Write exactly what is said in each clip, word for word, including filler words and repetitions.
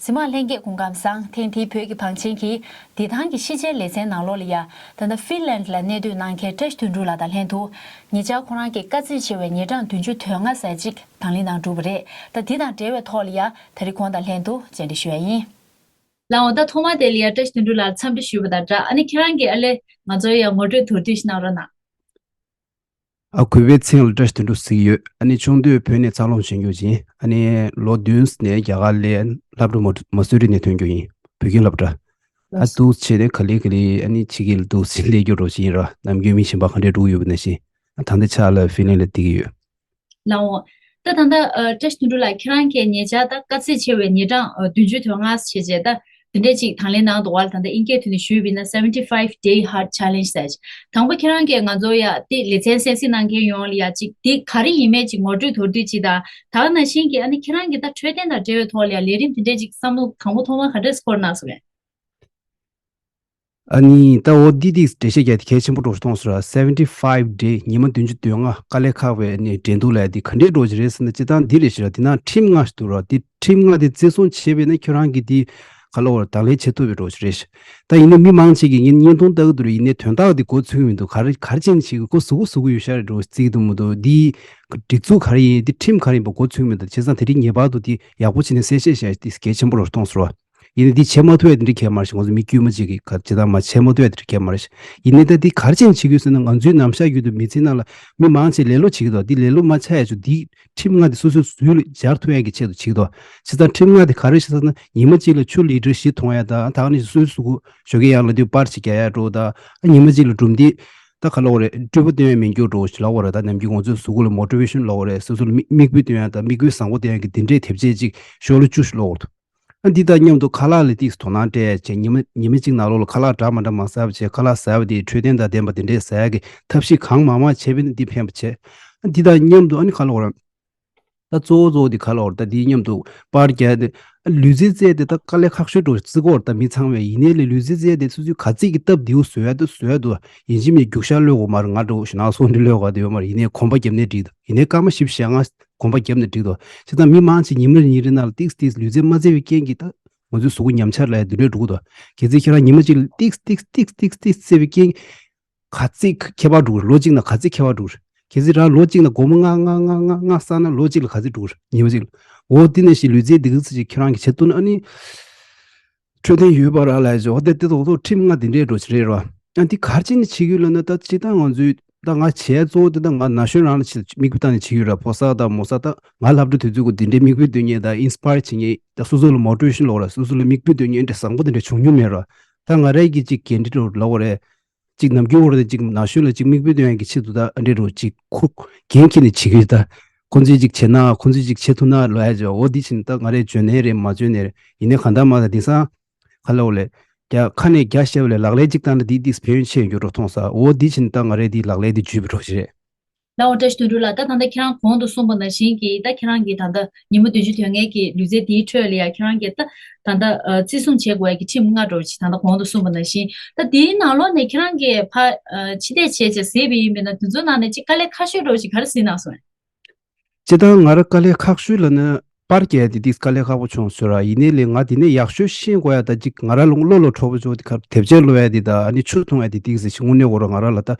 གཟིགས་མང་ལྷན་རྒྱས་སྐུ་ཁམས་བཟང་། ཐེངས་འདིའི་བོད་ཀྱི་བང་ཆེན་གྱིས་བདེ་ཐང་གི་ཤེས་བྱའི་ལེ་ཚན་ནང་ལོགས་ལ་ཡ། ད་ལྟ་ཧྥིན་ལན་ལ་གནས་སྡོད་གནང་མཁན་བཀྲ་ཤིས་དོན་གྲུབ་ལགས་དང་ལྷན་དུ། ཉེ་ཆར་ཁོ་རང་གིས་དཀའ་ཚེགས་ཆེ་བའི་ཉིན་གྲངས་བདུན་ཅུ་དོན་ལྔ་ཟེར་ཅིག་དང་ལེན་གནང་གྲུབ་པ་རེད། ད་འདི་དང་འབྲེལ་བའི་ཐོག་ལ་ཡ། ད་རེས་ཁོང་དང་ལྷན་དུ་མཇལ་འཕྲད་ཞུ་ཡ་ཡིན། ལགས་འོང་། ད་ཐོག་མར་དེ་ལ་ཡ་བཀྲ་ཤིས་དོན་གྲུབ་ལགས་འཚམས་འདྲི་ཞུས་པ་དང་སྦྲགས། ཨ་ནི་ཁྱེད་རང་གིས་ཨ་ལས་ང་ཚོར་ཡ་ངོ་སྤྲོད་མདོར་བསྡུས་ཤིག་གནང་རོགས་གནང་། ཨ། གུས་པའི་མཚན་ལ་བཀྲ་ཤིས་དོན་གྲུབ་ཟེར་གྱི་ཡོད། ཨ་ནི་ཆུང་དུས་བོད་ནས་འཚར་ལོངས་བྱུང་རྒྱུ་ཅིག་ཨ་ནི་ལོ་བདུན་ནས་རྒྱ་གར་ལ་སློབ་གྲྭ་མ་མ་སུ་རི་ནས་ཐོན་རྒྱུ་ཡིན། བོད་ཁྱིམ་སློབ་གྲྭ། ཨ། འདུག་བྱས་ནས་ག་ལེ་ག་ལེ་ཨ་ནི་ཕྱི་རྒྱལ་ལ་འདུག་སེ་སླེབས་རྒྱུ་འདྲ་ཞིག་ཡིན་ར། ནམ་རྒྱུན་མི་གཞན་པ་ག་འདྲས་འགྲོ་གི་ཡོད་པ་ནང་བཞིན། ཨ། ད་ལྟ་ཆ་ལ་ཧྥིན་ལན་ལ་བསྡད་ཀྱི་ཡོད། ལགས་འོང་། ད་ད་ལྟ་ཨ་བཀྲ་ཤིས་དོན་གྲུབ་ལགས་ཁྱེད་རང་གིས་ཉེ་ཆར་ད་དཀའ་ཚེགས་ཆེ་བའི་ཉིན་གྲངས་ཨ་བདུན་ཅུ་དོན་ལྔ་བྱས་རྗེས་ད་དེ་འདྲས་ཅིག་དང་ལེན་གནང་འདུག་བ། ད་ལྟ་དབྱིན་སྐད་ཐོག་ནས་ཞུས་པ་ཡིན་ན་seventy five day heart challenge ཟེར་ཅིག་དང་པོ་ཁྱེད་རང་གིས་ང་ཚོ་ཡ་དེ་ལེ་ཚན་གསན་གཟིགས་གནང་མཁན་ཡོངས་ལ་ཡ་ཅིག་དེ་ག་རེ་ཡིན་མིན་ཅིག་ངོ་སྤྲོད་མདོར་བསྡུས་ཅིག་དང་། ད་ག་ནང་བཞིན་གྱི་ཨ་ནི་ཁྱེད་རང་གིས་ད་འཕྲོད་བསྟེན་དང་འབྲེལ་བའི་ཐོག་ལ་ཡ་ལས་རིམ་དེ་འདྲས་ཅིག་བསམ་བློ་དང་པོ་ཐོག་མར་ག་འདྲས་འཁོར་གནང་སོང་བས། ཨ་ནི་ད་འོ་འདི་འདི་འགྲེལ་བཤད་རྒྱག་དེ་གལ་ཆེན་པོ་འདྲ་ཞིག་མཐོང་སོང་ར། seventy five day ཉི་མ་བདུན་ཅུ་དོན་ལྔ་དཀའ་ལས་ཁག་པའི་ནི་འགྲན་བསྡུར་ལ་འདི་ག་འདྲས་འདྲ་ཞིག་རེད་ཟེར་ན། སྤྱིར་བཏང་འདི་རེད་ཤག་ར། འདི་ནང་ཁྲིམས་ལྔ་ཞིག་འདུག་ར། འདི་ཁྲིམས་ལྔ་དེ་བརྩི་སྲུང་བྱས་པས་ན་ཁྱོད་རང་གིས་འདི་ག་ལ་བར་དང་ལེན་བྱེད་ཐུབ་པའི་འདྲ་ཞིག་རེད་ཤག་ད་ཡིན་ན་མི་མང་ཆེ་གིས་ངས་བརྙན་ཐུང་ལྟ་གི་འདུག་ར། ཡིན་ནའི་དོན་དག་འདི་མགོ་ཚོས་ཀྱི་མི་འདུག་ག་རེ་ག་རེ་བྱས་ནས་བྱེད་ཀྱི་མགོ་ཟུག་གུ་ཟུག་གུ་ཡོད་ཤག་རེད་འདྲ་བརྩི་གི་འདུག་མི་འདུག་འདི་སྒྲིག་འཛུགས་ག་རེ་ཡིན། འདི་ཁྲིམས་ག་རེ་ཡིན་པ་མགོ་ཚོས་ཀྱི་མི་འདུག་བྱས་ཙང་དེ་རིང་ངེས་པར་དུ་འདི་ཡག་པོ་བྱས་ནས་གསལ་བཤད་བྱས་འདི་གལ་ཆེན་པོ་འདྲ་མཐོང་སོང་ར། ཡིན་ནའི་འདི་བྱེད་མ་ཐུབ་ཡ་དེ་འདྲ་གང་ཡང་མ་རེད་ཤག་ང་ཚོ་མི་དཀྱུས་མ་ཅིག་གིས་ག་ཅི་ལྟར་མ་བྱེད་མ་ཐུབ་ཡ་དེ་འདྲ་གང་ཡང་མ་རེད་ཤག་ཡིན་ནའི་ད་འདི་ག་རེ་བྱས་ནས་བྱེད་དགོས་ཟེར་ན། ང་ཚོའི་ནམ་ཞག་རྒྱུན་དུ་མི་ཚེ་ནང་ལ་མི་མང་ཆེ་ལེ་ལོ་བྱེད་ཀྱི་འདུག་འདི་ལེ་ལོ་མ་ཆགས་ཡ་ཆུ་འདི་ཁྲིམས་ལྔ་འདི་སོ་སོའི་ཟུར་ལ་སྦྱར་ཐུབ་ཡ་གི་ཆེད་དུ་བྱེད་ཀྱི་འདུག་བྱས་ཙང་ཁྲིམས་ལྔ་འདི་ག་རེ་ཞིག་ཟེར་ན། ཉི་མ་གཅིག་ལ་ཆུ་ལི་ཊར་བཞི་འཐུང་ཡ་དང་། ད་ག་ནང་བཞིན་སོ་སོའི་གཟུགས་པོ་ཞོགས་ཀས་ཡར་ལངས་དུས་པར་ཅིག་རྒྱག་ཡ་འདྲ་བོ་དང་། ཉི་མ་གཅིག་ལ་གྲུབ་འདི་ད་ག་ལབ་དགོས་རེད། སྤྲོ་པོ་སྟོན་ཡ་མི་འགྱུར་འདྲ་བོ་ཞིག་ལབ་དགོས་རེད། ད་ནམ་རྒྱུན་ང་ཚོའི་གཟུགས་པོ་ལ་མོ་ཊི་ཝེ་ཤན་ལབ་དགོས་རེད། སོ་སོ་ལ་མིག་མིག་དཔེ་སྟོན་ཡ་དང་མིག་དཔེ་བཟང་པོ་སྟོན་ཡ་གི་འདི་འདྲའི་དེབ་ཆས་ཅིག་ཞོགས་ལ་བཅུ་ཞིག་ཀློག་དགོས་འདུག་ཨ། འདི་དང་མཉམ་དུ་ཁ་ལག་ལ་ཏོག་ཙམ་དོ་སྣང་སྤྲད་བྱས། ཉི་མ་ཉི་མ་གཅིག་ནང་ལོགས་ལ་ཁ་ལག་འདྲ་མི་འདྲ་མང་ཙམ་ཟ་བ་བྱས། ཁ་ལག་ཟ་བ་དེ་འཕྲོད་བསྟེན་དང་ལྡན་པ་དེ་འདྲས་ཟ་ཡག་གི་ཐབས་ཤེས་གང་མང་མང་བྱས་པས་ན་འདི་ཕན་པ་བྱས། ཨ། འདི་དང་མཉམ་དུ་ཨ་ནི་ཁ་ལག་ར། ད་གཙོ་བོ་གཙོ་བོ་དེ་ཁ་ལག་ར། ད་འདིའི་མཉམ་དུ་པར་རྒྱག་དེ། ཨ། ལུས་རྩལ་རྩེད་དེ་ད་དཀའ་ལས་ཁག་ཤོས་འདྲ་བོ་བརྩི་གི་ཡོད་རེད། ད་མི་ཚང་མས། ཡིན་ནའི་ལས་ལུས་རྩལ་རྩེད་དེ་སོ་སོའི་ག་ཚད་ཀྱི་སྟབས་བདེ་བོ་བཟོ་ཡ་ད་བཟོ་ཡ་འདུག་ཡིན་གཅིག་མིན་གཅིག་རྒྱུག་ཤར་གློད་དགོས་མ་རེད། ང་འདྲ་བོ་ཞིག་ནང་སོང་འདི་གློད་ག་དེ་ཡོད་མ་རེད། ཡིན་ནའི་གོམ་པ་བརྒྱབ་ནའི་འགྲིག་འདུག་ཡིན་ནའི་སྐར་མ་བཞི་བཅུ་ཞེ་ལྔ་གོམ་པ་བརྒྱབ་ནའི་འགྲིག་འདུག་བྱས་ཙང་མི་མང་ཆེ་ཉི་མ་རེ་གཉིས་རེ་ནང་ལ་ཏོག་ཙམ་ཏོག་ཙམ་ལུས་རྩལ་མ་རྩེ་བའི་རྐྱེན་གྱིས་ད་ང་ཚོའི་གཟུགས་པོ་ཉམས་ཆག་ལ་འདི་འདྲ་འགྲོ་གི་འདུག་གལ་སྲིད་ཁྱེད་རང་ཉི་མ་གཅིག་ལ་ཏོག་ཙམ་ཏོག་ཙམ་ཏོག་ཙམ་ཏོག་ཙམ་རྩེ་བའི་རྐྱེན་གྱིས་ག་ཚད་ཁྱད་པར་འགྲོ་གི་རེད། ལོ་གཅིག་ནང་ག་ཚད་ཁྱད་པར་འགྲོ་གི་རེད། གལ་སྲིད་རང་ལོ་གཅིག་ནང་སྒོར་མོ་ལྔ་ལྔ་ལྔ་ལྔ་ལྔ་བསགས་ན་ལོ་གཅིག་ལ་ག་ཚད་འགྲོ་གི་རེད། ཉི་མ་གཅིག་ལ། འོ་དེ་ནང་བཞིན་ལུས་རྩལ་འདི་ག་ཚད་ཅིག་ཁྱེད་རང་གིས་བྱེད་ཐུབ་ན། ཨ་ནི་འཕྲོད་བསྟེན་ཡོད་པ་ར་ལབ་ཡ་ཅིག་འོ་དེ་དེ་ཐོག་ཐོག་ཁྲིམས་ལྔ་དེ་འདྲའི་འགྲོ་ཞིག་རེད་ར། ཨ། འདི་ག་རེ་བྱས་ནས་བྱེད་ཀྱི་ཡོད་ལབ་ན། ད་སྤྱིར་བཏང་ང་ཚོའི་ད་ང་བྱས་གཙོ་བོ་དེ་ད་ང་ན་གཞོན་རང་ལ་ཆེད་དུ་མིག་དཔེ་བལྟས་ནས་བྱེད་ཀྱི་ཡོད་ར། ཕོ་གསར་དང་མོ་གསར། ད་ང་སློབ་གྲྭ་དུས་ཚོད་ཁོ་དེ་འདྲའི་མིག་དཔེ་སྟོན་མཁན་དང་ཨིན་སི་པ་ཡར་བྱེད་མཁན། ད་སོ་སོ་ལ་མོ་ཊི་ཝེ་ཤན་ལབ་དགོས་ར། སོ་སོ་ལ་མིག་དཔེ་སྟོན་མཁན་འདྲ་བཟང་པོ་དེ་འདྲ་བྱུང་མྱོང་མེད་ར། ད་ང་རང་གི་ཅིག་འགན་འཁྲི་འདྲ་ལབ་དགོས་རེད། ཅིག་ནམ་རྒྱུན་འོ་རེད། ཅིག་ན་གཞོན་ལ་ཅིག་མིག་དཔེ་སྟོན་ཡག་གི་ཆེད་དུ་ད་ཨ་འདྲས་འདྲ་ཅིག་ཁུག་འགན་འཁྱེར་ནས་བྱེད་ཀྱི་ཡོད། ད་ཁོང་ཚོས་ཅིག་བྱེད་ན། ཁོང་ཚོས་ཅིག་བྱེད་ཐུབ་ན་ལབ་ཡ་ཅིག་འོ་འདི་བྱས་ནས་ད་ང་རས་འཇོན་ནའི་རེད། མ་འཇོན་ནའི་རེད། ཡིན་ནའི་གང་ལྟར་མ་ད་དེང་སང་ག་ལབ་དགོས་རེད། རྒྱ་ཁ་ནས་རྒྱ་བཤད་པ་ལས་ལག་ལེན་ཅིག་བཏང་ན་འདི་འདི་ཕན་ཡོན་ཆེ་ཡོང་རྒྱུ་འདྲ་མཐོང་ས། འོ་འདི་བྱས་ནས་ད་ང་རས་འདི་ལག་ལེན་འདི་འཇུས་པ་འདྲ་ཞིག་རེད། ལགས་འོང་། བཀྲ་ཤིས་དོན་གྲུབ་ལགས། ད་ད་ལྟ་ཁྱེད་རང་གོང་དུ་གསུངས་པ་ནང་བཞིན་གྱི་ད་ཁྱེད་རང་གི་ད་ལྟ་ཉི་མ་བདུན་ཅུ་དོན་ལྔའི་གི་ལུས་རྩལ་དེའི་ཁྲོད་ལ་ཡ་ཁྱེད་རང་གི་ད་ད་ལྟ་ཨ་བརྩི་སྲུང་བྱེད་དགོས་ཡ་གི་ཁྲིམས་ལྔ་འདྲ་བོ་ཅིག་ད་ལྟ་གོང་དུ་གསུངས་པ་ནང་བཞིན། ད་དེའི་ནང་ལོགས་ནས་ཁྱེད་རང་གིས་ཕར་ཨ་ཕྱི་བལྟས་བྱས་བྱས་གཟིགས་པ་ཡིན་པས་ན། དེ་ཚོའི་ནང་ནས་ཅིག་དཀའ་ལས་ཁག་ཤོས་འདྲ་བོ་ཅིག་ག་རེ་གཟིགས་གནང་སོང་། སྤྱིར་བཏང་ང་རང་དཀའ་ལས་ཁག་ཤོས་ལབ་ན་པར་རྒྱག་ཡ་དེ་ཏིག་དཀའ་ལས་ཁག་པོ་བྱུང་སོང་ར། ཡིན་ནའི་ལས་ང་དེ་ནས་ཡག་ཤོས་ཤེས་དགོས་ཡ། ད་ཅིག་ང་རང་ལ་བློ་ལ་འཕྲོད་པོ་བྱུང་དེ་གར་དེབ་ཆས་ཀློག་ཡ་དེ་དང་། ཨ་ནི་ཆུ་འཐུང་ཡ་དེ་ཏིག་ཟེར་ཞིག་དངོས་གནས་གོ་ར། ང་རང་ལ་ད་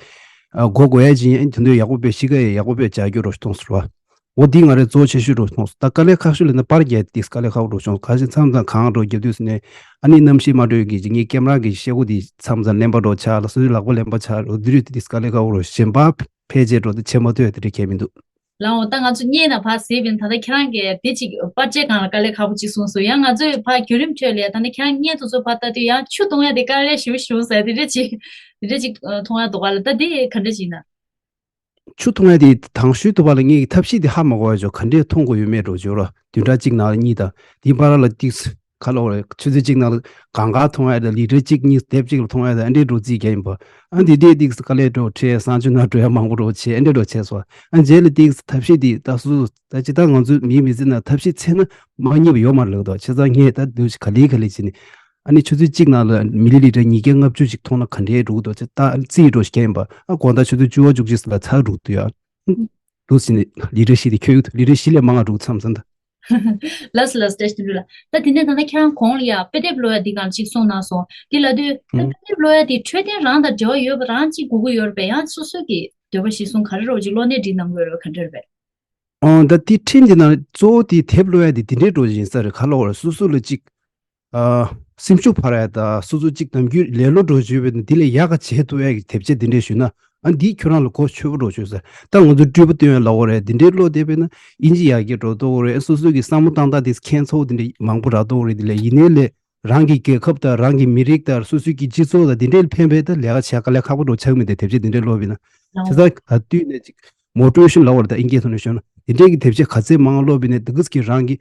ཨ་གོ་དགོས་ཡ་ཅིག་ཡིན། ཨ་ནི་དེ་འདྲ་ཡག་པོ་དཔེ་གཤིས་ཀ་ཡ་ཡག་པོ་དཔེ་འཇགས་རྒྱུ་འདྲ་བོ་ཞིག་མཐོང་སོང་ར། འོ་འདི་ང་རའི་གཙོ་ཆེ་ཤོས་འདྲ་བོ་མཐོང་སོང་། ད་དཀའ་ལས་ཁག་ཤོས་ལབ་ན་པར་རྒྱག་ཡ་དེ་ཏིག་དཀའ་ལས་ཁག་པོ་འདྲ་བོ་བྱུང་། ག་ཞིག་མཚམས་མཚམས་གང་འདྲ་བོ་རྒྱབ་དུས་ཟེར་ནས། ཨ་ནི་གནམ་གཤིས་མ་འདྲ་བའི་གི་ཅིག་ངའི་ཀེམ་ར་གི་ཤེལ་སྒོ་དེ་མཚམས་མཚམས་རླན་པ་འདྲ་བོ་ཆགས་ལ། སོ་སོའི་ལག་པ་རླན་པ་ཆགས་ལ། འོ་འདི་རུ་དེ་ཏིག་དཀའ་ལས་ཁག་པོ་འདྲ་བོ། གཞན་པ་ཕལ་ཆེར་འདྲ་བོ་དེ་བྱེད་མ་ཐུབ་ཡ་དེ་འདྲ་གང་ཡང་མི་འདུག་ལགས་འོང་། ད་ང་ཚོ་བརྙན་ནང་ཕར་གཟིགས་པ་ཡིན་ན། ད་ལྟ་ཁྱེད་རང་གིས་དེ་ཅིག་པར་ཆས་སྒང་ལ་དཀའ་ལས་ཁག་པོ་ཅིག་གསུངས་སོང་། ཡང་ང་ཚོས་ཕར་བརྒྱུད་རིམ་ཁྲོད་ལ་ད་ལྟ་ཁྱེད་རང་བརྙན་དེ་ཚོ་ཕར་ལྟ་དུས་ཡང་ཆུ་འཐུང་ཡ་དེ་དཀའ་ལས་ཞེ་པོ་བྱུང་ཟེར་དེ་འདྲ་ཅིག་དེ་འདྲ་ཅིག་མཐོང་ཡ་འདུག་ག་ལ། ད་དེ་ག་འདྲ་ཅིག་ཡིན་ན། ཆུ་འཐུང་ཡ་དེ་དང་ཤོས་དུ་བ་ལ་ངས་ཐབས་ཤེས་དེ་ཧ་མ་གོ་བ་ཅོ། ག་འདྲས་འཐུང་དགོས་ཡོད་མེད་འདྲ་བོ་ཅོ་ར། བདུན་ཕྲག་གཅིག་ནང་ལ་གཉིས་དང་དེའི་བར་ལ་ཏིག་ག་ལ་བ་རེད། ཆུ་ཚོད་གཅིག་ནང་ལ་གང་ག་འཐུང་ཡ་དང་། ལི་ཊར་གཅིག་གཉིས་དེབ་གཅིག་ལ་འཐུང་ཡ་དང་། ཨ་འདྲས་འདྲ་བོ་རྩིས་རྒྱག་ཡིན་པ། ཨ་འདི་འདྲས་ཏིག་དཀའ་ལས་འདྲ་བོ་འཕྲད། གསང་སྤྱོད་ནང་འགྲོ་ཡ་མང་པོ་འདྲ་བོ་བྱས། ཨ་འདྲས་འདྲ་བོ་བྱས་སོང་། ཨ་རྗེས་ལ་ཏིག་ཐབས་ཤེས་དེ་ད་སུ་ད་ཅི་ད་ང་ཚོ་མིའི་མི་ཚེ་ནང་ཐབས་ཤེས་འཚོལ་ན་མ་རྙེད་པ་ཡོད་མ་རེད་ལབ་འདུག་བྱས་ཙང་ངས་ད་འདུག་ག་ལེ་ག་ལེ་བྱས་ནས། ཨ་ནི་ཆུ་ཚོད་གཅིག་ནང་ལ་མི་ལི་ལི་ཊར་ཉིས་བརྒྱ་ལྔ་བཅུ་ཞིག་འཐུང་ན་ག་འདྲའི་འགྲོ་གི་འདུག་ཅེས་ད་རྩིས་འདྲ་བོ་ཞིག་བརྒྱབ་ཡིན་པ། ཨ་དགོང་དག་ཆུ་ཚོད་བཅུ་པ་བཅུ་གཅིག་ཙམ་ལ་ཚར་འགྲོ་གི་འདུག་ཡ། འདུག་ཟེར་ནས་ལི་ཊར་བཞི་དེ་ཁྱོད་ལི་ཊར་བཞི་ལས་མང་བ་འགྲོ་མཚམས་མཚམས་ད། ལགས་སོ་ལགས་སོ། བཀྲ་ཤིས་བདེ་ལེགས་ལགས། ད་དེ་ནས་ད་ལྟ་ཁྱེད་རང་གོང་ལ་ཡ་དཔེ་དེབ་ཀློག་ཡ་འདི་སྒང་ཅིག་གསུངས་གནང་སོང་། འདི་ལབ་དུས་ད་ཨུམ། དཔེ་དེབ་ཀློག་ཡ་འདི་འཕྲོད་བསྟེན་རང་དང་འབྲེལ་བ་ཡོད་པ་རང་ཅིག་དགོས་ཀྱི་ཡོད་རེད་པས། ཡང་སོ་སོ་གི་འདོད་པ་གཞིར་བཟུང་ག་རེ་རོགས་ཅིག་གློག་བརྙན་བྲིས་གནང་དགོས་རེད་པས། ག་འདྲ་རེད་པས། ཨོ་ད་དེ་ཁྲིམས་དེ་ནང་གཙོ་བོ་དེ་དེབ་ཀློག་ཡ་དེ་དེ་འདྲའི་འགྲོ་ཡིན་ས་རེད། ག་ལབ་དགོས་རེད། སོ་སོ་ལ་ཅིག་ཨ། སེམས་ཤུགས་འཕར་ཡ་དང་སོ་སོ་གཅིག་ནམ་རྒྱུན་ལེ་ལོ་འགྲོ་བཅུག་པའི་ནང་འདི་ལས་ཡག་ག་བྱེད་ཐུབ་ཡ་གི་དེབ་ཆ་འདི་འདྲས་ཞུས་ན། ཨ་འདིས་ཁྱོད་རང་ལ་གོ་ཆོད་པོ་འགྲོ་བཅུག་ཟེར། ད་ང་ཚོ་སྤྲུལ་པ་སྟོན་ཡ་ལབ་དགོས་རེད། འདི་འདྲས་ཀློག་བསྡད་པས་ན་ཨིན་ཇི་ཡག་གི་འགྲོ་ལྟ་བུ་རེད། སོ་སོ་གི་བསམ་བློ་བཏང་སྟངས་དེ་ཁྱད་མཚར་པོ་འདི་འདྲས་མང་པོ་རག་ལྟ་བུ་རེད། འདི་ལས་ཡིན་ནའི་ལས་རང་གི་རྒྱལ་ཁབ་དང་རང་གི་མི་རིགས་དང་སོ་སོ་གི་སྤྱི་ཚོགས་དང་འདི་འདྲས་ལ་ཕན་པའི་ད་ལས་ཀ་བྱེད་དཀའ་ལས་ཁག་པོ་འགྲོ་ཆགས་མི་འདུག་དེབ་ཆ་འདི་འདྲས་ཀློག་པས་ན། ལའོ། བྱས་ཙང་ག་དུས་ནས་ཅིག་མོ་ཊི་ཝེ་ཤན་ལབ་དགོས་རེད། ད་ཨིན་སྐད་ཐོག་ནས་ཤོད་ན་དེ་འདྲས་ཀྱི་དེབ་ཆ་ག་ཚད་མང་ཀློག་པས་ན་དེ་གིས་ཀྱི་རང་གི་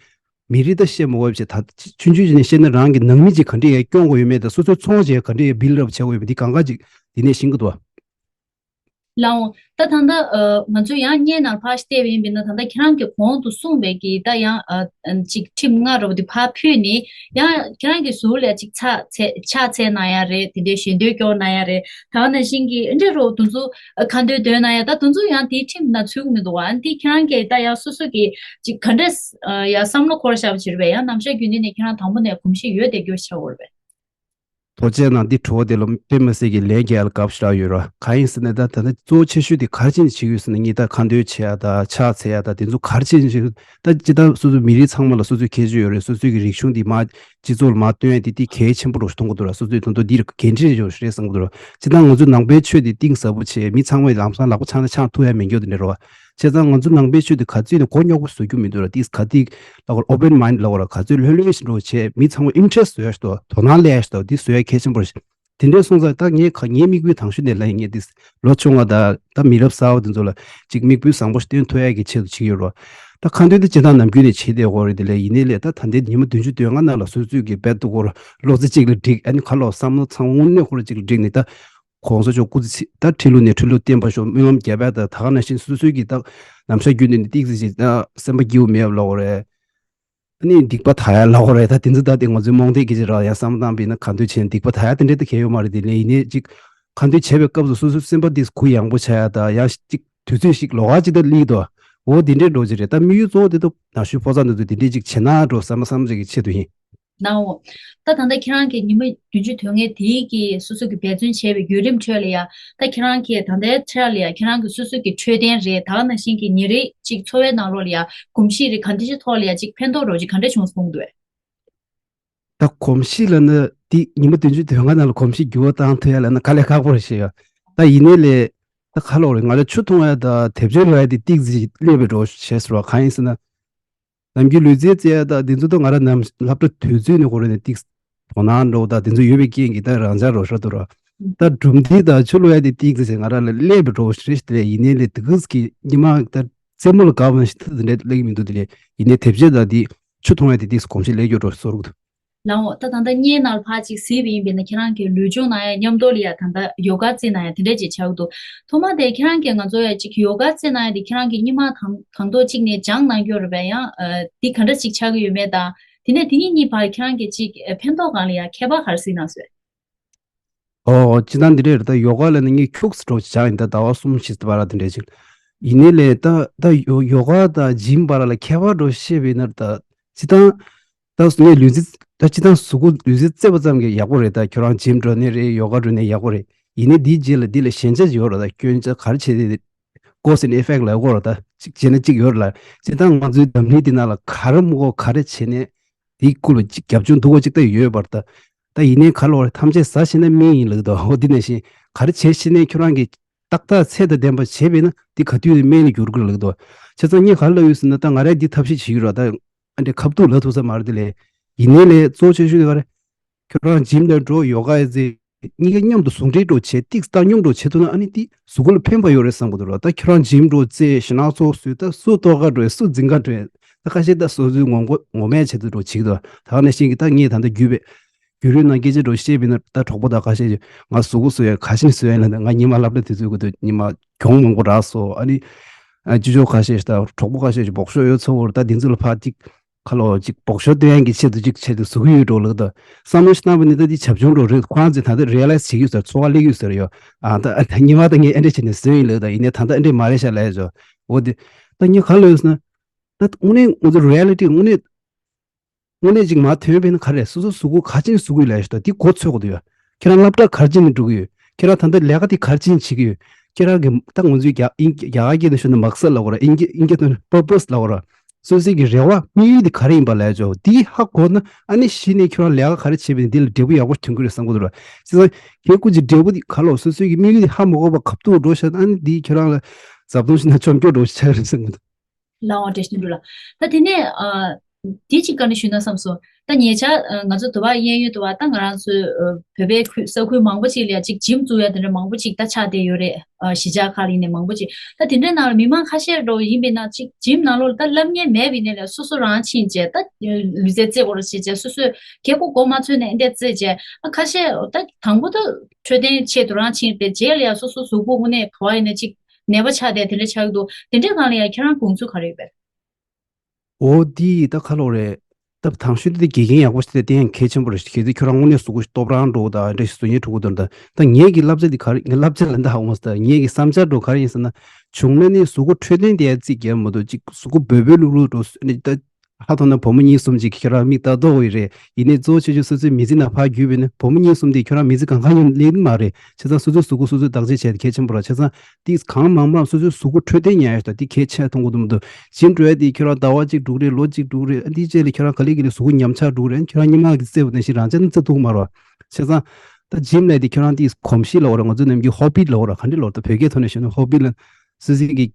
མི་རིགས་ད་བཤད་མ་དགོས་པ་བྱས། ད་ཆུང་ཆུང་ཅིག་ནས་བཤད་ན་རང་གི་ནང་མི་ཅིག་ག་འདྲས་ཡར་སྐྱོང་དགོས་ཡོད་མེད་དང་སོ་སོའི་ཚོང་བྱེད་ག་འདྲས་ཡར་བིལ་ཌི་ཨབ་བྱེད་དགོས་ཡོད་མེད་འདི་གང་ག་ཅིག་འདི་ནས་ཤེས་ཀྱི་འདུག་བ། ལའོ། ད་ད་ལྟ་ཨ། ང་ཚོ་ཡང་སྙན་ནང་ཕར་བལྟས་པ་ཡིན་པས་ན་ད་ལྟ་ཁྱེད་རང་གིས་གོང་དུ་གསུངས་པའི་གི་ད་ཡང་ཨ། ཅིག་ཁྲིམས་ལྔ་རོ་འདི་ཕར་ཕུད་ནས་ཡང་ཁྱེད་རང་གི་ཟུར་ལ་ཅིག་ཕྱག་འཚལ་ཕྱག་འཚལ་གནང་ཡ་རེད། དེ་འདྲའི་ཞལ་འདོན་སྐྱོར་གནང་ཡ་རེད། ད་ག་ནང་བཞིན་གྱི་འདྲ་རོ་དེ་ཚོ་ཁ་འདོན་འདོན་གནང་ཡ་ད་དེ་ཚོ་ཡང་དེའི་ཁྲིམས་ནང་ཚུད་ཀྱི་མི་འདུག་བ། འདི་ཁྱེད་རང་གིས་ད་ཡང་སོ་སོ་གི་ཅིག་ག་འདྲས་ཡ་བསམ་བློ་འཁོར་བཞག་པ་ཅིག་རེད་པས། ཡང་ནམ་ཞག་རྒྱུན་ལྡན་ནས་ཁྱེད་རང་དང་པོ་ནས་གོམས་གཤིས་ཡོད་བསྡད་རྒྱུ་ཆགས་ཡོད་རེད་པས། ཐུགས་རྗེ་གནང་། འདི་གྲོགས་དེ་ལ་དཔེ་མི་སྲིད་ཀྱི་ལན་རྒྱག་ཡ་ལ་དགའ་པོ་ཞེ་དྲག་ཡོད་ར། གང་ཡིན་ཟེར་ན་ད་ད་ལྟ་གཙོ་ཆེ་ཤོས་དེ་ག་རེ་བྱས་ནས་བྱེད་ཀྱི་ཡོད་ཟེར་ན་ངས་ད་ཁ་འདོན་བྱེད་ཡ་ད་ཕྱག་འཚལ་ཡ་ད་དེ་ཚོ་ག་རེ་བྱས་ནས་བྱེད་ཀྱི་ཡོད། ད་སྤྱིར་བཏང་སོ་སོའི་མི་རིགས་ཚང་མ་ལ་སོ་སོའི་ཁྱད་ཆོས་ཡོད་རེད། སོ་སོའི་གི་རིག་གཞུང་འདི་མར་སྤྱི་ཚོགས་ལ་མར་སྟོན་ཡ་དེ་དེ་གལ་ཆེན་པོ་རུ་མཐོང་གི་འདུག་ར། སོ་སོའི་དོན་དུ་འདི་འགན་འཁྲི་ཡོད་རེད་བསམ་གི་འདུག་ར། སྤྱིར་བཏང་ང་ཚོའི་ནང་པའི་ཆོས་དེ་གཏིང་ཟབ་པོ་བྱས། མི་ཚང་མས་ལམ་སང་ལག་པ་འཆང་ན་འཆང་ཐུབ་ཡ་མེད་རྒྱུ་དེ་འདྲ་རེད་བ། བྱས་ཙང་ང་ཚོ་ནང་པའི་ཆོས་དེ་ག་ཚོད་ནས་མགོ་རྙོག་པོ་བཟོ་རྒྱུ་མི་འདུག་ར། ཏིས་ག་ཏིག་ལ་གོ་open mind ལ་གོ་ར། ག་ཚོད་ལྷོད་ལྷོད་ཞིག་འགྲོ་བྱས། མི་ཚང་མ་interest བཟོ་ཡ་ཞིག་འདུག་དོ་སྣང་སླེབས་ཡ་ཞིག་འདུག་འདི་བཟོ་ཡ་གལ་ཆེན་པོ་རེད། དེ་འདྲའི་སོང་ཙང་ད་ངས་ཁ་ངའི་མིག་དཔེ་དང་ཤོས་ནས་ལབ་ཡིན། ངས་འདི་ལོ་ཆུང་བ་དང་ད་མི་རབས་གསར་བ་དེ་ཚོ་ལ་ཅིག་མིག་དཔེ་བཟང་པོ་ཞིག་སྟོན་ཐུབ་ཡ་གི་ཆེད་དུ་བྱེད་ཀྱི་ཡོད་ར། ད་ཁ་འདོན་དེ་སྤྱིར་བཏང་ནམ་རྒྱུན་ནས་བྱེད་བསྡད་ཡོད་རེད། དེ་ལས་ཡིན་ནའི་ལས་ད་ད་ལྟའི་ཉི་མ་བདུན་ཅུ་དོན་ལྔ་ནང་ལ་སོ་སོས་ཀྱི་རྦད་དེ་ཁོ་ར་བློ་རྩེ་གཅིག་ལ་བསྒྲིགས། ཨ་ནི་ཁ་ལོ་བསམ་བློ་ཚང་མ་དངོས་གནས་ཁོ་ར་གཅིག་ལ་བསྒྲིགས་ནས་ད། གོང་ས་མཆོག་སྐུ་ཚེ་ད་ཁྲི་ལོ་ནས་ཁྲི་ལོ་བརྟན་པར་ཤོག་སྨོན་ལམ་རྒྱབ་པ་དང་། ད་ག་ནང་བཞིན་སོ་སོའི་གི་ད་ནམ་ཞག་རྒྱུན་ནས་ཏིག་ཙི་ཞིག་ད་སེམས་པ་སྐྱིད་པོ་མེད་པ་ལབ་དགོས་རེད། ཨ་ནི་སྡིག་པ་དག་ཡ་ལབ་དགོས་རེད། ད་དེ་ཚོ་ད་དེ་ང་ཚོའི་རྨོངས་དད་སྐད་ཆ་རེད། ཡང་བསམ་བློ་བཏང་པས་ན་ག་འདོད་བྱས་ན་སྡིག་པ་དག་ཡ་དེ་འདྲ་ད་གལ་ཡོད་མ་རེད། དེ་ལས་ཡིན་ནའི་ཅིག་ག་འདོད་བྱས་པའི་སྐབས་སུ་སོ་སོའི་སེམས་པ་དེ་གུ་ཡངས་པོ་བྱ་ཡ་ད་ཡང་ཅིག་དུས་ཚོད་ཞིག་ལོགས་ཀ་ཅིག་ད་སླེབས་འདུག་འོ་དེ་འདྲའི་འགྲོ་ཅིག་རེད། ད་དམིགས་ཡུལ་གཙོ་བོ་དེ་ད་ན་གཞོན་ཕོ་གསར་འདི་ཚོ་དེ་འདྲའི་ཅིག་བྱེད་ན་འགྲོ་བསམ་པ་བསམ་ཅིག་གི་ཆེད་དུ་ཡིན། ནའོ། ད་ད་ལྟ་ཁྱེད་རང་གིས་ཉི་མ་བདུན་ཅུ་དོན་ལྔའི་དེའི་གི་སོ་སོ་གི་འབད་བརྩོན་བྱས་པའི་བརྒྱུད་རིམ་ཁྲོད་ལ་ཡ། ད་ཁྱེད་རང་གིས་ད་ལྟའི་ཆར་ལ་ཡ་ཁྱེད་རང་གི་སོ་སོ་གི་འཕྲོད་བསྟེན་རེད། ད་ག་ནང་བཞིན་གྱི་ཉིན་རེ་གཅིག་འཚོ་བའི་ནང་ལོགས་ལ་ཡ་གོམས་གཤིས་རེད། ག་འདྲ་ཞིག་ཐོག་ལ་ཡ་གཅིག་ཕན་ཐོགས་རོགས་ཅིག་ག་འདྲ་བྱུང་སོང་འདུག་བས། ད་གོམས་གཤིས་ལ་ནི་འདི་ཉི་མ་བདུན་ཅུ་དོན་ལྔ་ནང་ལ་གོམས་གཤིས་འགྱུར་བ་བཏང་ཐུབ་ཡ་ལ་ནི་དཀའ་ལས་ཁག་པོ་རེད་ཤག་ཡ། ད་ཡིན་ནའི་ལས་ད་ཁ་ལོག་རེད། ང་ལ་ཆུ་འཐུང་ཡ་ད་དེབ་ཆ་ཀློག་ཡ་དེ་ཏིག་ཙི་སླེབས་པའི་འགྲོ་བྱས་སོང་བ། གང་ཡིན་ཟེར་ན། ནམ་རྒྱུན་ལུས་རྩལ་རྩེ་ཡ་དང་དེ་ཚོ་ད་ང་རང་ནམ་སློབ་གྲྭ་དུས་ཚོད་ནས་ཁོ་རང་ནས་ཏིག་དོ་སྣང་འགྲོ་དང་དེ་ཚོ་ཡོད་པའི་རྐྱེན་གྱིས་ད་རང་འཇགས་རོ་ཤ་དུ་ར། ད་སྒྲུང་འབྲི་དང་ཆུ་གློག་ཡ་དེ་ཏིག་ཙི་ཟེར་ང་རང་ལ་སླེབས་པའི་འགྲོ་ཞེས་དེ་ལས་ཡིན་ནའི་ལས་དེ་གིས་ཀྱི་ཉི་མ་ད་རྩེད་མོ་ལ་དགའ་བ་ཞིག་ད་དེ་འདྲ་སླེབས་ཀྱི་མི་འདུག་དེ་ལས་ཡིན་ནའི་དེབ་ཆ་དང་དེ་ཆུ་འཐུང་ཡ་དེ་ཏིག་ཙི་གོམས་གཤིས་སླེབས་ཀྱི་འགྲོ་བཟོ་རུ་འདུག་ལའོ། ད་ད་ལྟ་བརྙན་ནང་ལ་ཕར་ཅིག་གཟིགས་པ་ཡིན་པས་ན་ཁྱེད་རང་གི་ལུས་སྦྱོང་གནང་ཡ་མཉམ་དུ་ལ་ཡ་ད་ལྟ་ཡོ་ག་རྩེད་གནང་ཡ་དེ་འདྲ་ཅིག་ཆགས་འདུག་ཐོག་མ་དེ་ཁྱེད་རང་གིས་ང་ཚོ་ཡ་ཅིག་ཡོ་ག་རྩེད་གནང་ཡ་དེ་ཁྱེད་རང་གིས་སྔོན་མ་དང་དང་ཐོག་གཅིག་ནས་སྦྱངས་གནང་ཡོད་རེད་པས། ཡང་ཨ། འདི་ག་འདྲ་ཅིག་ཆགས་ཀྱི་ཡོད་མེད་དང་། དེ་ནས་དེ་གཉིས་གཉིས་བར་ཁྱེད་རང་གིས་ཅིག་ཨ། ཕན་ཐོགས་སྒང་ལ་ཡ་ཁྱད་པར་ག་རེ་གཟིགས་གནང་སོང་། ཨོ་སྤྱིར་བཏང་འདི་འདྲ་རེད། ད་ཡོ་ག་ལ་ནི་ངས་ཁྱུག་ཙམ་འགྲོ་སྦྱངས་ཡིན། ད་ཟླ་བ་གསུམ་བཞི་ཙམ་བར་དེ་འདྲ་ཅིག་ཡིན་ནའི་ལས་ད་ད་ཡོ་ཡོ་ག་དང་ཇིམ་བར་ལ་ཁྱད་པར་འགྲོ་ཤེས་པ་ཡིན་ན་ད་སྤྱིར་བཏང་། ད་ངས་ལུས་རྩལ་ད་སྤྱིར་བཏང་གཟུགས་པོ་ལུས་རྩལ་རྩེད་པ་ཙམ་གྱིས་ཡག་པོ་རེད། ད་ཁྱོད་རང་ཇིམ་འགྲོ་ནའི་རེད། ཡོ་ག་འགྲོ་ནའི་ཡག་པོ་རེད། ཡིན་ནའི་འདིའི་རྗེས་ལ་འདི་ལ་ཞན་ཆ་ཡོད་རེད། ད་སྐྱོན་ཆ་ག་རེ་བྱས་ཏེ་cause and effect ལབ་དགོས་རེད། ད་གཅིག་བྱས་ན་གཅིག་ཡོད་རེད་ལ། སྤྱིར་བཏང་ང་ཚོའི་འཛམ་གླིང་འདི་ནང་ལ་ག་རེ་མི་དགོས་ག་རེ་བྱས་ནའི་འདིའི་སྐོར་ལ་གཅིག་རྒྱབ་ལྗོངས་སྡུག་པོ་གཅིག་ད་ཡོད་པ་རེད། ད་ད་ཡིན་ནའི་ག་རེ་ལབ་དགོས་རེད། ཐམས་ཅད་ཟ་ཤེས་ན་སྨན་ཡིན་ལབ་ཀྱི་འདུག་འོ་འདི་ནང་བཞིན་ག་རེ་བྱས་ཤེས་ནའི་ཁྱོད་རང་གིས་ཏག་ཏག་ཚད་དང་ལྡན་པ་བྱས་པས་ན་འདི་ག་དུས་ནས་སྨན་ལ་འགྱུར་གི་ལབ་ཀྱི་འདུག་བྱས་ཙང་ངས་ག་རེ་ལབ་ཡོད་ཟེར་ན། ད་ང་རང་འདི་ཐབས་ཤེས་བྱེད་ཀྱི་རེད། ད་ཨ་འདྲ་ཁ་ཐུག་ལབ་ཐུབ་ས་མ་རེད། དེ་ལས་ཡིན་ནའི་ལས་གཙོ་ཆེ་ཤོས་དེ་ག་རེ། ཁྱོད་རང་ཇིམ་ལ་འགྲོ་ཡོ་ག་ཡ་རྩེ་གཉིས་ཀ་མཉམ་དུ་ཟུང་འབྲེལ་འགྲོ་བྱས་ཏིག་བཏང་སྙོམས་འགྲོ་བྱེད་ཐུབ་ན་ཨ་ནི་དེ་གཟུགས་པོ་ལ་ཕན་པ་ཡོད་རེད་བསམ་གི་འདུག་ར། ད་ཁྱོད་རང་ཇིམ་འགྲོ་རྩེ་ཞེ་ནག་ཚོགས་སུས་ད་སུ་ལྟོ་ག་འགྲོ་སུ་འཛིང་ག་འགྲོ། ད་ཁ་ཤས་ད་སོ་སོའི་ངོ་མགོ་ངོ་མས་བྱེད་དུ་འགྲོ་བྱེད་ཀྱི་འདུག་ད་ག་ནང་བཞིན་གྱི་ད་ངས་ད་ལྟ་བརྒྱུད་པའི་བརྒྱུད་རིམ་ནང་སྐད་ཆ་འགྲོ་བཤད་པས་ན། ད་གྲོགས་པོ་དང་ཁ་ཤས་ཀྱིས་ང་གཟུགས་པོ་བཟོ་ཡ་ག་ཤིན་བཟོ་ཡ་ལ་ང་ཉི་མ་སློབ་གྲྭ་དུས་ཚོད་ཀྱི་དུས་ཉི་མ་གྱོང་མང་པོ་རག་སོང་། ཨ་ནི་ཨ་ཅི་ཅོ་ཁ་ཤས་ཤིག་ད་གྲོགས་པོ་ཁ་ཤས་ཤིག་སྦོག་ཤོག་ཡོད་ཚོ་བོར་ད་དེ་ཚོ་ལ་ཕར་ཅིག་ཁ་ལོ་ཅིག་སྦོག་ཤོག་སྟོན་ཡག་གི་ཆེད་དུ་ཅིག་ཆེད་དུ་བཟོ་གི་ཡོད་འགྲོ་ལབ་ད། བསམ་བློ་ཞིག་བཏང་བ་ནི་ད་འདི་བྱབ་ཆུང་འགྲོ་རེད། ཁོ་རང་ཚོས་ད་ལྟ་རི་ཡ་ལའི་ཛི་བྱེད་ཀྱི་ཡོད་ཟེར། ཚོར་བ་སླེབས་ཀྱི་ཡོད་ཟེར་ཡོད། ཨ་ད་ཉི་མ་ད་ངས་ཨེ་འདྲ་བྱས་ནས་བཟོས་ཡིན་ལབ་ད། ཡིན་ནའི་ད་ལྟ་ཨེ་འདྲས་མ་རེད་ཤག་ལབ་ཡ་ཅོ། འོ་དེ་ད་ངས་ག་ལབ་ཡོད་ཟེར་ན། ད་དངོས་གནས་ང་ཚོ་རི་ཡ་ལི་ཊི་དངོས་གནས་དངོས་གནས་ཅིག་མར་ཐོན་པས་ན་ག་རེ་རེད། སོ་སོ་གཟུགས་པོ་ག་ཅན་གཟུགས་ཀྱི་ལས་ཤོག་ད་འདི་མགོ་ཚོད་དགོས་འདུག་ཡ། ཁྱེད་རང་སློབ་གྲྭ་ག་རེ་བྱས་ནས་འགྲོ་གི་ཡོད། ཁྱེད་རང་ད་ལྟ་ལས་ཀ་དེ་ག་རེ་བྱས་ནས་བྱེད་ཀྱི་ཡོད། ཁྱེད་རང་གི་ད་ང་ཚོའི་རྒྱ་ཨིན་རྒྱ་གར་སྐད་ནས་ཞུ་ན་མག་སར་ལབ་དགོས་ར། ཨིན་སྐད་ཨིན་སྐད་ཐོག་ནས་པར་པས་ལབ་དགོས་ར། སོ་སོའི་གི་རེ་བ་དམིགས་ཡུལ་དེ་ག་རེ་ཡིན་པ་ལས་ཆོག་དེ་ཧ་གོ་ན་ཨ་ནི་གཞི་ནས་ཁྱེད་རང་ལས་ཀ་ག་རེ་བྱས་པ་ཡིན་དེ་ལ་འབྲས་བུ་ཡག་པོ་ཐོན་གི་རེད་བསམ་གི་འདུག་ར། བྱས་ཙང་ཁྱེད་སྐུ་མཁྱེན་འབྲས་བུ་དེ་ག་ལོག་སོ་སོའི་གི་དམིགས་ཡུལ་དེ་ཧ་མ་གོ་བ་གབ་ཏུ་འགྲོ་ཤག་ཨ་ནི་དེ་ཁྱེད་རང་ལ་བཟའ་བཏུང་ཞིག་ན་ཆོམ་སྐྱོ་འགྲོ་ཤག་རེད་བསམ་གི་འདུག་ལའོ། བཀྲ་ཤིས་བདེ་ལེགས། ད་དེ་ནས་ཨ། དེ་གཅིག་བཀའ་འདྲི་ཞུས་ན་བསམ་སོང་། ད་ཉེ་ཆར་ཨ། ང་ཚོ་དུ་བ་གཡས་གཡོན་དུ་བ་ད་ང་རང་ཚོའི་ཨ། བོད་པའི་ཁུལ་ས་ཁུལ་མང་པོ་ཅིག་ལ་ཡ་ཅིག་ཇིམ་བཙུགས་ཡ་དེ་འདྲ་མང་པོ་ཅིག་ད་ཆགས་བསྡད་ཡོད་རེད། ཨ། གཞིས་ཆགས་ཁག་ལ་ཡིན་ནའི་མང་པོ་ཅིག་ད་དེ་འདྲའི་ནང་ལ་མི་མང་ཁ་ཤས་འགྲོ་ཡིན་པས་ན་ཅིག་ཇིམ་ནང་ལོགས་ལ་ད་སླེབས་མཁན་མེད་པ་ཡིན་ནའི་ལ་སོ་སོ་རང་ཕྱིན་བྱས་ད་ལུས་རྩལ་རྩེད་དགོས་རེད་ཟེར་བྱས་སོ་སོས་ཁེ་ཁོ་མགོ་མ་ཚོས་ནས་འདི་རྩེད་བྱས་ཨ། ཁ་ཤས་ད་དང་པོ་ད་འཕྲོད་བསྟེན་ཆེད་དུ་རང་ཕྱིན་པའི་རྗེས་ལ་ཡ་སོ་སོ་གཟུགས་པོ་དངོས་གནས་ག་བ་ཡིན་ན་ཅིག་ནད་པ་ཆགས་བསྡད་དེ་འདྲ་ཆགས་ཀྱི་འདུག་དེ་འདྲའི་སྒང་ལ་ཡང་ཁྱེད་རང་དགོངས་ཚུལ་ག་རེ་ཡོད་པས། འོ་འདི་ད་ཁ་ལོ་རེད། ད་དང་ཤོས་འདི་དགེ་རྒན་ཡག་པོ་ཞིག་དེ་ཡང་གལ་ཆེན་པོ་རེད། གལ་སྲིད་ཁྱོད་རང་དངོས་གནས་གཟུགས་པོ་སྟོབས་རང་འགྲོ་དང་འདྲ་ཞིག་བཟོ་ཉེན་འགྲོ་གི་འདུག་ད་ད་ངེད་ཀྱི་བསླབ་བྱ་འདི་ག་རེ་ངའི་བསླབ་བྱ་ལ་འདི་ཧ་འོང་ས་ད་ངེད་ཀྱི་བསམ་འཆར་འགྲོ་ག་རེ་ཡིན་ཟེར་ན། བྱུང་ན་ནི་གཟུགས་པོ་འཕྲོད་བསྟེན་དེ་ཡང་རྩིས་རྒྱབ་མ་གཏོགས་ཅིག་གཟུགས་པོ་འབོལ་འབོལ་ལུག་ལུག་འགྲོ་ནི་ད། ཧ་ཐོག་ན་བུ་མོ་གཉིས་གསུམ་ཅིག་ཁྱེད་རང་མིག་ལྟ་རྟོག་འོས་རེད། ཡིན་ནའི་གཙོ་བོ་ཆེ་ཆུང་སོ་སོའི་མི་ཚེ་ནང་ཕར་བརྒྱུད་པས་ན་བུ་མོ་གཉིས་གསུམ་དེ་ཁྱོད་རང་མི་ཚེ་གང་ག་ཡང་ལེན་མ་རེད། བྱས་ཙང་སོ་སོའི་གཟུགས་པོ་སོ་སོས་བདག་གཅེས་བྱས་ཏེ་གལ་ཆེན་པོ་རེད། བྱས་ཙང་དེ་གང་མང་མང་སོ་སོའི་གཟུགས་པོ་འཕྲོད་བསྟེན་ཉར་ཡོད་ད་དེ་གལ་ཆེ་མཐོང་གི་འདུག་མི་འདུག་ཇིམ་འགྲོ་ཡ་དེ་ཁྱོད་རང་ཟླ་བ་གཅིག་འགྲོ་གི་རེད། ལོ་གཅིག་འགྲོ་གི་རེད། ཨ་འདིའི་རྗེས་ལ་ཁྱོད་རང་ག་ལེ་ག་ལེ་གཟུགས་པོ་ཉམས་ཆག་འགྲོ་གི་རེད། ཁྱོད་རང་སྔོན་མ་གི་རྩེད་པ་ནང་བཞིན་རང་ཅག་ནི་རྩེ་ཐུབ་མ་རེད། བྱས་ཙང་ད་ཇིམ་ལབ་དེ་ཁྱོད་རང་དེ་གོམས་གཤིས་ལབ་དགོས་རེད། ང་ཚོ་ནམ་རྒྱུན་ཧོ་བི་ལབ་དགོས་རེད། ག་འདྲ་ལབ་དགོས་རེད། ད་བོད་སྐད་ཐོག་ནས་ཞུས་ན་ཧོ་བི་ལབ། སོ་སོའི་གི་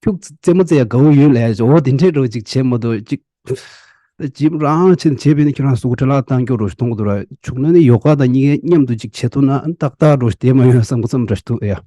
ཁྱུག་རྩེད་མོ་རྩེ་ཡ་དགའ་བོ་ཡོད་ལབ་ཡ་ཅིག་འོ་དེ་འདྲའི་འགྲོ་ཅིག་བྱེད་མ་གཏོགས་ཅིག་ཇིམ་རང་ཕྱིན་བྱས་པས་ན་ཁྱོད་རང་གཟུགས་པོ་འཕྲོ་བརླག་བཏང་སྐྱོ་རོ་ཞིག་མཐོང་གི་འདུག་ར། བྱུང་ན་ནི་ཡོ་ག་དང་གཉིས་ཀའི་མཉམ་དུ་ཅིག་བྱེད་ཐུབ་ན་ཏག་ཏག་འགྲོ་ཞིག་བསྡད་མ་ཡོང་བསམ་གི་བསམ་འདྲ་ཞིག་འདུག་ཡ།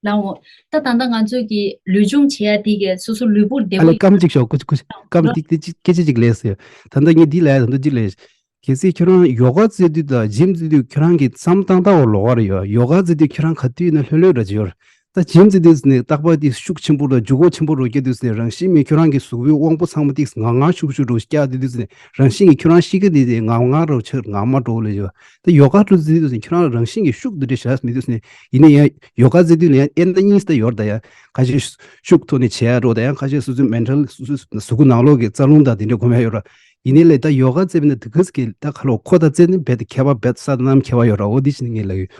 ལའོ། ད་ད་ལྟ་ང་ཚོས་ཀྱི་ལུས་སྦྱོང་བྱེད་ཡ་དེ་གས་སོ་སོ་ལུས་པོ་བདེ་ཨ་པོ་ལེ་སྐམ་ཅིག་ཤོག་ཀུ་ཅི་ཀུ་ཅི་སྐམ་ལོ། ཏིག་ཏིག་ཅིག་སྐད་ཆ་ཅིག་ལས་ཟེར། ད་ལྟ་ངས་འདི་ལ་ཡ་ད་ལྟ་ཅིག་ལས། གལ་སྲིད་ཁྱོད་རང་ཡོ་ག་རྩེ་དུས་དང་ཇིམ་རྩེ་དུས་ཁྱོད་རང་གི་བསམ་སྟངས་ལྟ་བ་ལོགས་ཀ་རེ་ཡོད། ཡོ་ག་རྩེ་དུས་ཁྱོད་རང་ག་དུས་ཡིན་ན་ལྷོད་ལྷོད་འདྲ་ཅིག་ཡོད་རེད། ད་ཇིམ་རྩེ་དུས་ནས་རྟག་པར་དེ་ཤུགས་ཆེན་པོ་རུ་འཇུག་སྒོ་ཆེན་པོ་རུ་སྐྱེ་དུས་ནས་རང་བཞིན་མེད་ཁྱོད་རང་གི་གཟུགས་པོའི་དབང་པོ་ཚང་མ་དེ་ངར་ངར་ཤུགས་ཤུགས་རུ་བཀྱག་དུས་དུས་ནས་རང་བཞིན་གྱིས་ཁྱོད་རང་གཤིས་ཀ་དེ་དེ་ངར་ངར་རུ་ཆགས་ངར་མ་འགྲོ་ལེ་ཡོད། ད་ཡོ་ག་རྩེ་དུས་ནས་ཁྱོད་རང་རང་བཞིན་གྱིས་ཤུགས་དེ་འདྲ་ཞག་མི་དུས་ནས་ཡིན་ན་ཡང་ཡོ་ག་རྩེ་དུས་ནས་ཡང་ཨེ་ན་གཉིས་ད་ཡོད་རེད། ད་ཡང་ཁ་ཤས་ཤུགས་ཐོག་ནས་བྱེད་ཡ་རོ། ད་ཡང་ཁ་ཤས་སོ་སོའི་མེན་ཊལ་སོ་སོའི་གཟུགས་པོ་ནང་ལོགས་ཀྱི་རྩ་རླུང་དང་དེ་འདྲ་སྒོམ་ཡ་ཡོད་ར། ཡིན་ནའི་ལས་ད་ཡོ་ག་རྩེ་བས་ན་དེ་གས་ཀྱི་ད་ཁ་ལོ་ཁོ་ད་རྩེ་ནི་རྦད་དེ་ཁྱད་པར་རྦད་ས་དང་ནམ་ཁྱད་པར་ཡོད་ར། འོ་འདི་ཞིག་ངས་ལབ་ཡོད།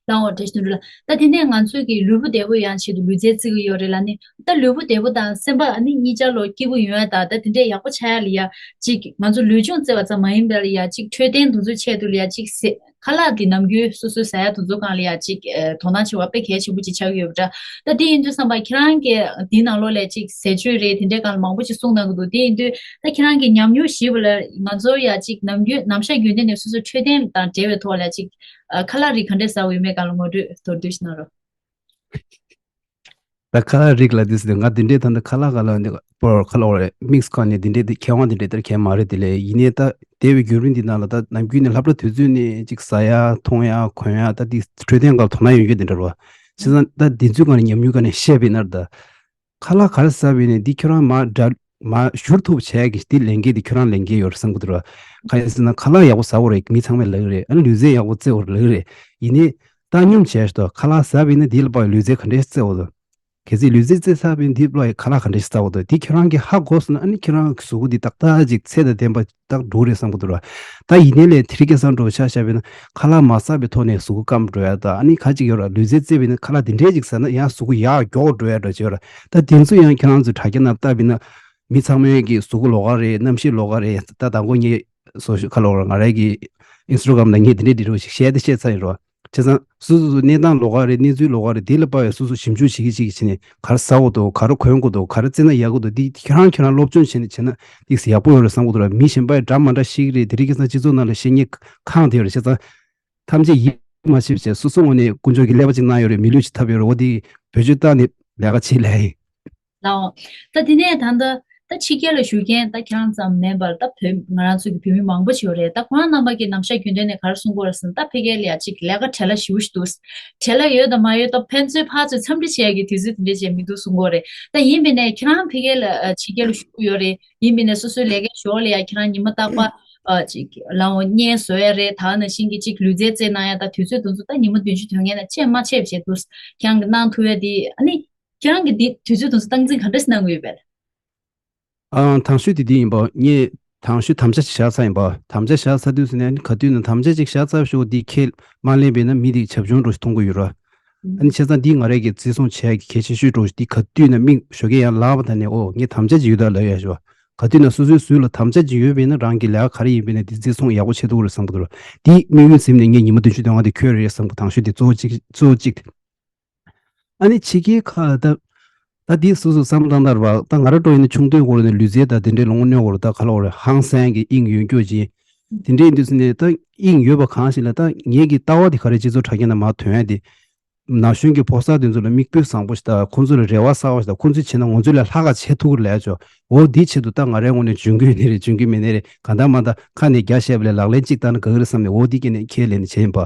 ལའོ་བཀྲ་ཤིས་དོན་གྲུབ་ལགས། ད་དེ་ནས་ང་ཚོས་ཀྱི་ལུས་པོ་བདེ་པོ་ཡང་ཆེད་དུ་ལུས་རྩལ་རྩེ་གི་ཡོད་རེད་ལ་ནི། ད་ལུས་པོ་བདེ་པོ་དང་སེམས་པ་ཨ་ནི་གཉིས་ཆ་ལོ་སྐྱིད་པོ་ཡོང་ཡ་ད་ད་དེ་འདྲས་ཡག་པོ་ཆགས་ཡ་ལ་ཡ་ཅིག་ང་ཚོ་ལུས་སྦྱོང་རྩེ་བ་ཙམ་མ་ཡིན་པ་ལ་ཡ་ཅིག་འཕྲོད་བསྟེན་དེ་ཚོའི་ཆེད་དུ་ལ་ཡ་ཅིག་ཟས་ཁ་ལག་འདི་ནམ་རྒྱུན་སོ་སོའི་ཟ་ཡ་དེ་ཚོ་སྒང་ལ་ཡ་ཅིག་དོ་སྣང་བྱེད་པ་དཔེ་གལ་ཆེན་པོ་ཅིག་ཆགས་ཀྱི་ཡོད་པ་འདྲ། ད་དེ་ཡིན་དུས་ཙམ་པ་ཁྱེད་རང་གི་འདི་ནང་ལོགས་ལ་ཅིག་ཟས་སྤྱོད་རེད་དེ་འདྲས་སྒང་ལ་མང་པོ་ཅིག་གསུངས་གནང་གི་འདུག་དེ་ཡིན་དུས་ད་ཁྱེད་རང་གི་ཉམས་མྱོང་ཞིབ་པ་ལ་ང་ཚོར་ཡ་ཅིག་ནམ་རྒྱུན་ནམ་ཞག་རྒྱུན་ལྡན་ནས་སོ་སོའི་འཕྲོད་བསྟེན་དང་འབྲེལ་བའི་ཐོག་ལ་ཅིག་ཨ། ཁ་ལག་རིགས་ག་འདྲས་ཟ་འོས་མེད་སྒང་ལ་ངོ་སྤྲོད་མདོར་བསྡུས་ཤིག་གནང་རོགས། ད་ཁ་ལག་རིགས་ལ་དུས་སུ་ང་འདི་འདྲས་ད་ནི་ཁ་ལག་ག་ལ་འདི་པོར་ཁ་ལག་རེད། མིག་སི་ཁ་ནས་འདི་འདྲས་འདི་མཁས་དབང་འདི་འདྲས་དེར་མཁས་མ་རེད། དེ་ལས་ཡིན་ནའི་ད་འདས་པའི་བརྒྱུད་རིམ་འདི་ནང་ལ་ད་ནམ་རྒྱུན་ནས་སློབ་གྲྭ་དུས་ཚོད་ནས་ཅིག་ཟ་ཡ་འཐུང་ཡ་གོན་ཡ་ད་འདི་འཕྲོད་བསྟེན་སྒང་ལ་དོ་སྣང་ཡོད་རྒྱུ་འདི་འདྲ་རེད་བ། བྱས་ཙང་ད་འདི་ཚོའི་སྒང་ནས་ཉམས་མྱོང་སྒང་ནས་བཤད་པ་ཡིན་ན་ད། ཁ་ལག་ག་རེ་ཟ་བ་ཡིན་ནའི་འདི་ཁྱོད་རང་མར་འདྲ་མར་བཞུར་ཐུབ་བྱས་ཀྱི་འདི་ལས་འགན་འདི་ཁྱོད་རང་ལས་འགན་ཡོད་རེད་བསམ་གི་འདུག་ར། གང་ཡིན་ཟེར་ན་ཁ་ལག་ཡག་པོ་ཟ་དགོས་རེད། མི་ཚང་མས་ལབ་ཀྱི་རེད། ཨ་ནི་ལུས་རྩལ་ཡག་པོ་རྩེ་དགོས་རེད་ལབ་ཀྱི་རེད། ཡིན་ནའི་ད་སྙོམས་བྱས་ཤོག་ཁ་ལག་ཟ་བ་ཡིན་ན་འདི་ལ་དཔག་པའི་ལུས་རྩལ་ག་འདྲས་རྩེ་དགོས་འདུག་གལ་སྲིད་ལུས་རྩལ་རྩེ་ཚར་བ་ཡིན་འདི་ལ་ཁ་ལག་ག་འདྲས་ཟ་དགོས་འདུག་འདི་ཁྱོད་རང་གིས་ཧ་གོ་སོང་ན་ཨ་ནི་ཁྱོད་རང་གི་གཟུགས་པོ་འདི་ཏག་ཏག་ཅིག་ཚད་དང་ལྡན་པ་ཏག་འགྲོ་རེད་བསམ་གི་འདུག་ར། ད་ཡིན་ནའི་ལས་དེ་རིང་ཁ་སང་འགྲོ་ཆ་བཞག་པ་ཡིན་ན་ཁ་ལག་མ་ཟ་བའི་ཐོག་ནས་གཟུགས་པོ་སྐམ་འགྲོ་ཡ་ད་ཨ་ནི་ཁ་ཅིག་ཡོད་ར། ལུས་རྩལ་རྩེ་བ་ཡིན་ན་ཁ་ལག་འདི་འདྲས་ཅིག་ཟ་ན་ཡང་གཟུགས་པོ་ཡག་མགྱོགས་འགྲོ་ཡ་འདྲ་ཅིག་ཡོད་ར། ད་དེ་ཚོ་ཡང་ཁྱེད་རང་ཚོས་དྲ་རྒྱ་ནང་བལྟས་པ་ཡིན་ན་མི་ཚང་མའི་གི་གཟུགས་པོ་ལོགས་ཀ་རེད། གནམ་གཤིས་ལོགས་ཀ་རེད། ད་དང་པོ་ངས་སོ་ཤལ་ཁ་ལོག་ར་ང་རང་གི་ཨིན་སི་ཊ་གྷ་རམ་ལ་ངས་འདི་འདྲས་འདི་འདྲས་ཞིག་བཤད་དེ་བཤད་ཚར་ཡིན་ར། བྱས་ཙང་སོ་སོ་སོ་གནས་སྟངས་ལོགས་ཀ་རེད། གནས་ཚུལ་ལོགས་ཀ་རེད། དེ་ལ་དཔག་པའི་སོ་སོ་ཞིབ་འཇུག་བྱེད་ཀྱི་བྱེད་ཀྱི་བྱས་ནས་ག་རེ་ཟ་དགོས་འདུག་ག་རེ་གོན་དགོས་འདུག་ག་རེ་བརྩེ་ན་ཡག་གི་འདུག་འདི་ཁྱེད་རང་ཁྱེད་རང་སློབ་སྦྱོང་བྱས་ནས་བྱས་ན་འདི་ཡག་པོ་ཡོད་རེད་བསམ་གི་འདུག་ར། མི་གཞན་པ་ཡི་འདྲ་མ་འདྲ་ཤེས་ཀྱི་རེད། དེ་རིང་ཁ་སང་སྤྱི་ཚོགས་ནང་ལ་བཤད་མཁན་གང་དེ་ཡོད་རེད། བྱས་ཙང་ཐམས་ཅད་ཡིད་མ་ཆེས་བྱས་སོ་སོ་ངོས་ནས་དཀོན་མཆོག་གི་ཀླད་པ་ཅིག་གནང་ཡོད་རེད། མི་ལུས་ཅིག་ཐོབ་ཡོད་རེད། འོ་དེ་བེད་སྤྱོད་བཏང་ནས་ལས་ཀ་བྱེད་ལས་ཡིན། ལའོ། ད་དེ་ནས་ད་ལྟ་ད་ཕྱི་རྒྱལ་ལ་བཞུགས་མཁན་ད་ཁྱེད་རང་ཙམ་མིན་པར་ད་བོད་ང་རང་ཚོ་གི་བོད་མི་མང་པོ་ཞིག་ཡོད་རེད། ད་ཁོ་རང་རྣམ་པ་གིས་ནམ་ཞག་རྒྱུན་ལྡན་ནས་ག་རེ་གསུང་གི་ཡོད་རེད་ཟེར་ན་ད་ཕ་གིར་ལ་ཡ་ཅིག་ལས་ཀ་བྲེལ་བ་ཞེ་པོ་ཞིག་འདུག་བྲེལ་བ་ཡོད་དང་མ་ཡོད་ད་ཕན་ཚུན་ཕར་ཚུར་འཚམས་འདྲི་བྱེད་ཡ་གི་དུས་ཚོད་དེ་འདྲས་ཅིག་མི་འདུག་གསུང་གི་ཡོད་རེད། ད་ཡིན་པས་ནས་ཁྱེད་རང་ཕ་གིར་ལ་ཕྱི་རྒྱལ་ལ་བཞུགས་ཀྱི་ཡོད་རེད། ཡིན་པས་ནས་སོ་སོའི་ལས་ཀའི་ཞོར་ལ་ཡ་ཁྱེད་རང་ཉི་མ་རྟག་པར་ཨ་ཅིག་ལའོ་བརྙན་བཟོ་ཡ་རེད། ད་ནང་བཞིན་གྱི་ཅིག་ལུས་རྩལ་རྩེད་གནང་ཡ་ད་དུས་ཚོད་དེ་ཚོ་ད་ཉི་མ་བདུན་ཅུ་དོན་ལྔའི་ནང་ཆད་མ་ཆད་བྱས་འདུག་ཁྱེད་རང་གིས་གནང་ཐུབ་ཡ་དེ་ཨ་ནི་ཁྱེད་རང་གིས་འདི་དུས་ཚོད་དེ་ཚོ་སྟངས་འཛིན་ག་འདྲས་གནང་གི་ཡོད་པས། ཨང་། དང་ཤོས་དེ་འདི་ཡིན་པ། ངས་དང་ཤོས་དམ་བཅའ་ཞིག་བཞག་ཚར་ཡིན་པ། དམ་བཅའ་བཞག་ཚར་དུས་ཟེར་ནས་ག་དུས་ན་དམ་བཅའ་ཅིག་བཞག་ཚར་ཞོག་འདི་ཁས་མ་ལེན་པས་ན་མི་དེ་བྱབ་ཆུང་འགྲོ་ཞིག་མཐོང་གི་ཡོད་ར། ཨ་ནི་བྱས་ཙང་འདི་ང་རང་གི་བརྩི་སྲུང་བྱས་ཀྱི་གལ་ཆེ་ཤོས་འགྲོ་ཞིག་འདི་ག་དུས་ན་མིག་ཞོགས་ཀས་ཡང་ལག་པ་ད་ནས་ཨོ་ངས་དམ་བཅའ་ཅིག་ཡོད་ད་ལབ་ཡ་ཞོག་ག་དུས་ན་སོ་སོའི་ཟུར་ལ་དམ་བཅའ་ཅིག་ཡོད་པས་ན་རང་གི་ལས་ཀ་ག་རེ་ཡིན་པས་ན་འདི་བརྩི་སྲུང་ཡག་པོ་བྱེད་ཐུབ་ཀྱི་རེད་བསམ་གི་འདུག་ར། འདི་དམིགས་ཡུལ་ཟིན་ནས་ངས་ཉི་མ་བདུན་ཅུ་དོན་ལྔ་འདི་འཁྱོལ་རེད་བསམ་གི། དང་ཤོས་འདི་གཙོ་བོ་གཅིག་གཙོ་བོ་གཅིག་ཨ་ནི་ཕྱི་རྒྱལ་ཁག་ལ་ད། ད་འདི་སོ་སོ་བསམ་བློ་བཏང་སྟངས་རེད་པ། ད་ང་རང་འགྲོ་ཡིན་ན་ཆུང་དུས་སྐོར་ནས་ལུས་རྩལ་དང་དེ་འདྲའི་ལོ་ངོ་གནོན་སྐོར་ད་ག་ལ་བ་རེད། ཧང་སང་གི་དབྱིངས་ཡོད་སྐྱོ་ཅིག་ཡིན། དེ་འདྲའི་ཡིན་དུས་ནས་ད་དབྱིངས་ཡོད་པ་གང་ཞིག་ལ་ད་ངེད་ཀྱི་ལྟ་བ་དེ་ག་རེ་སྤྱི་ཚོགས་དྲ་རྒྱ་ན་མར་ཐོན་ཡ་དེ། ན་གཞོན་གྱི་ཕོ་གསར་དེ་ཚོ་ལ་མིག་དཔེ་བཟང་པོ་ཞིག་དང་ཁོང་ཚོ་ལ་རེ་བ་གསར་པ་ཞིག་དང་ཁོང་ཚོས་བྱས་ན་ང་ཚོ་ལས་ལྷག་ག་བྱེད་ཐུབ་ཀྱི་རེད་ལབ་ཡ་ཅོ། འོ་འདིའི་ཆེད་དུ་ད་ང་རའི་ངོས་ནས་འཇོན་གྱི་ཡོད་ནི་རེད་འཇོན་གྱི་མེད་ནི་རེད། གང་ལྟར་མ་ལྟར་ཁ་ནས་རྒྱ་བཤད་པ་ལས་ལག་ལེན་གཅིག་བསྟར་ན་དགའ་གི་རེད་བསམ་ནས་འོ་འདི་སྐྱེས་ནས་ཁས་ལེན་ནས་བྱས་ཡིན་པ།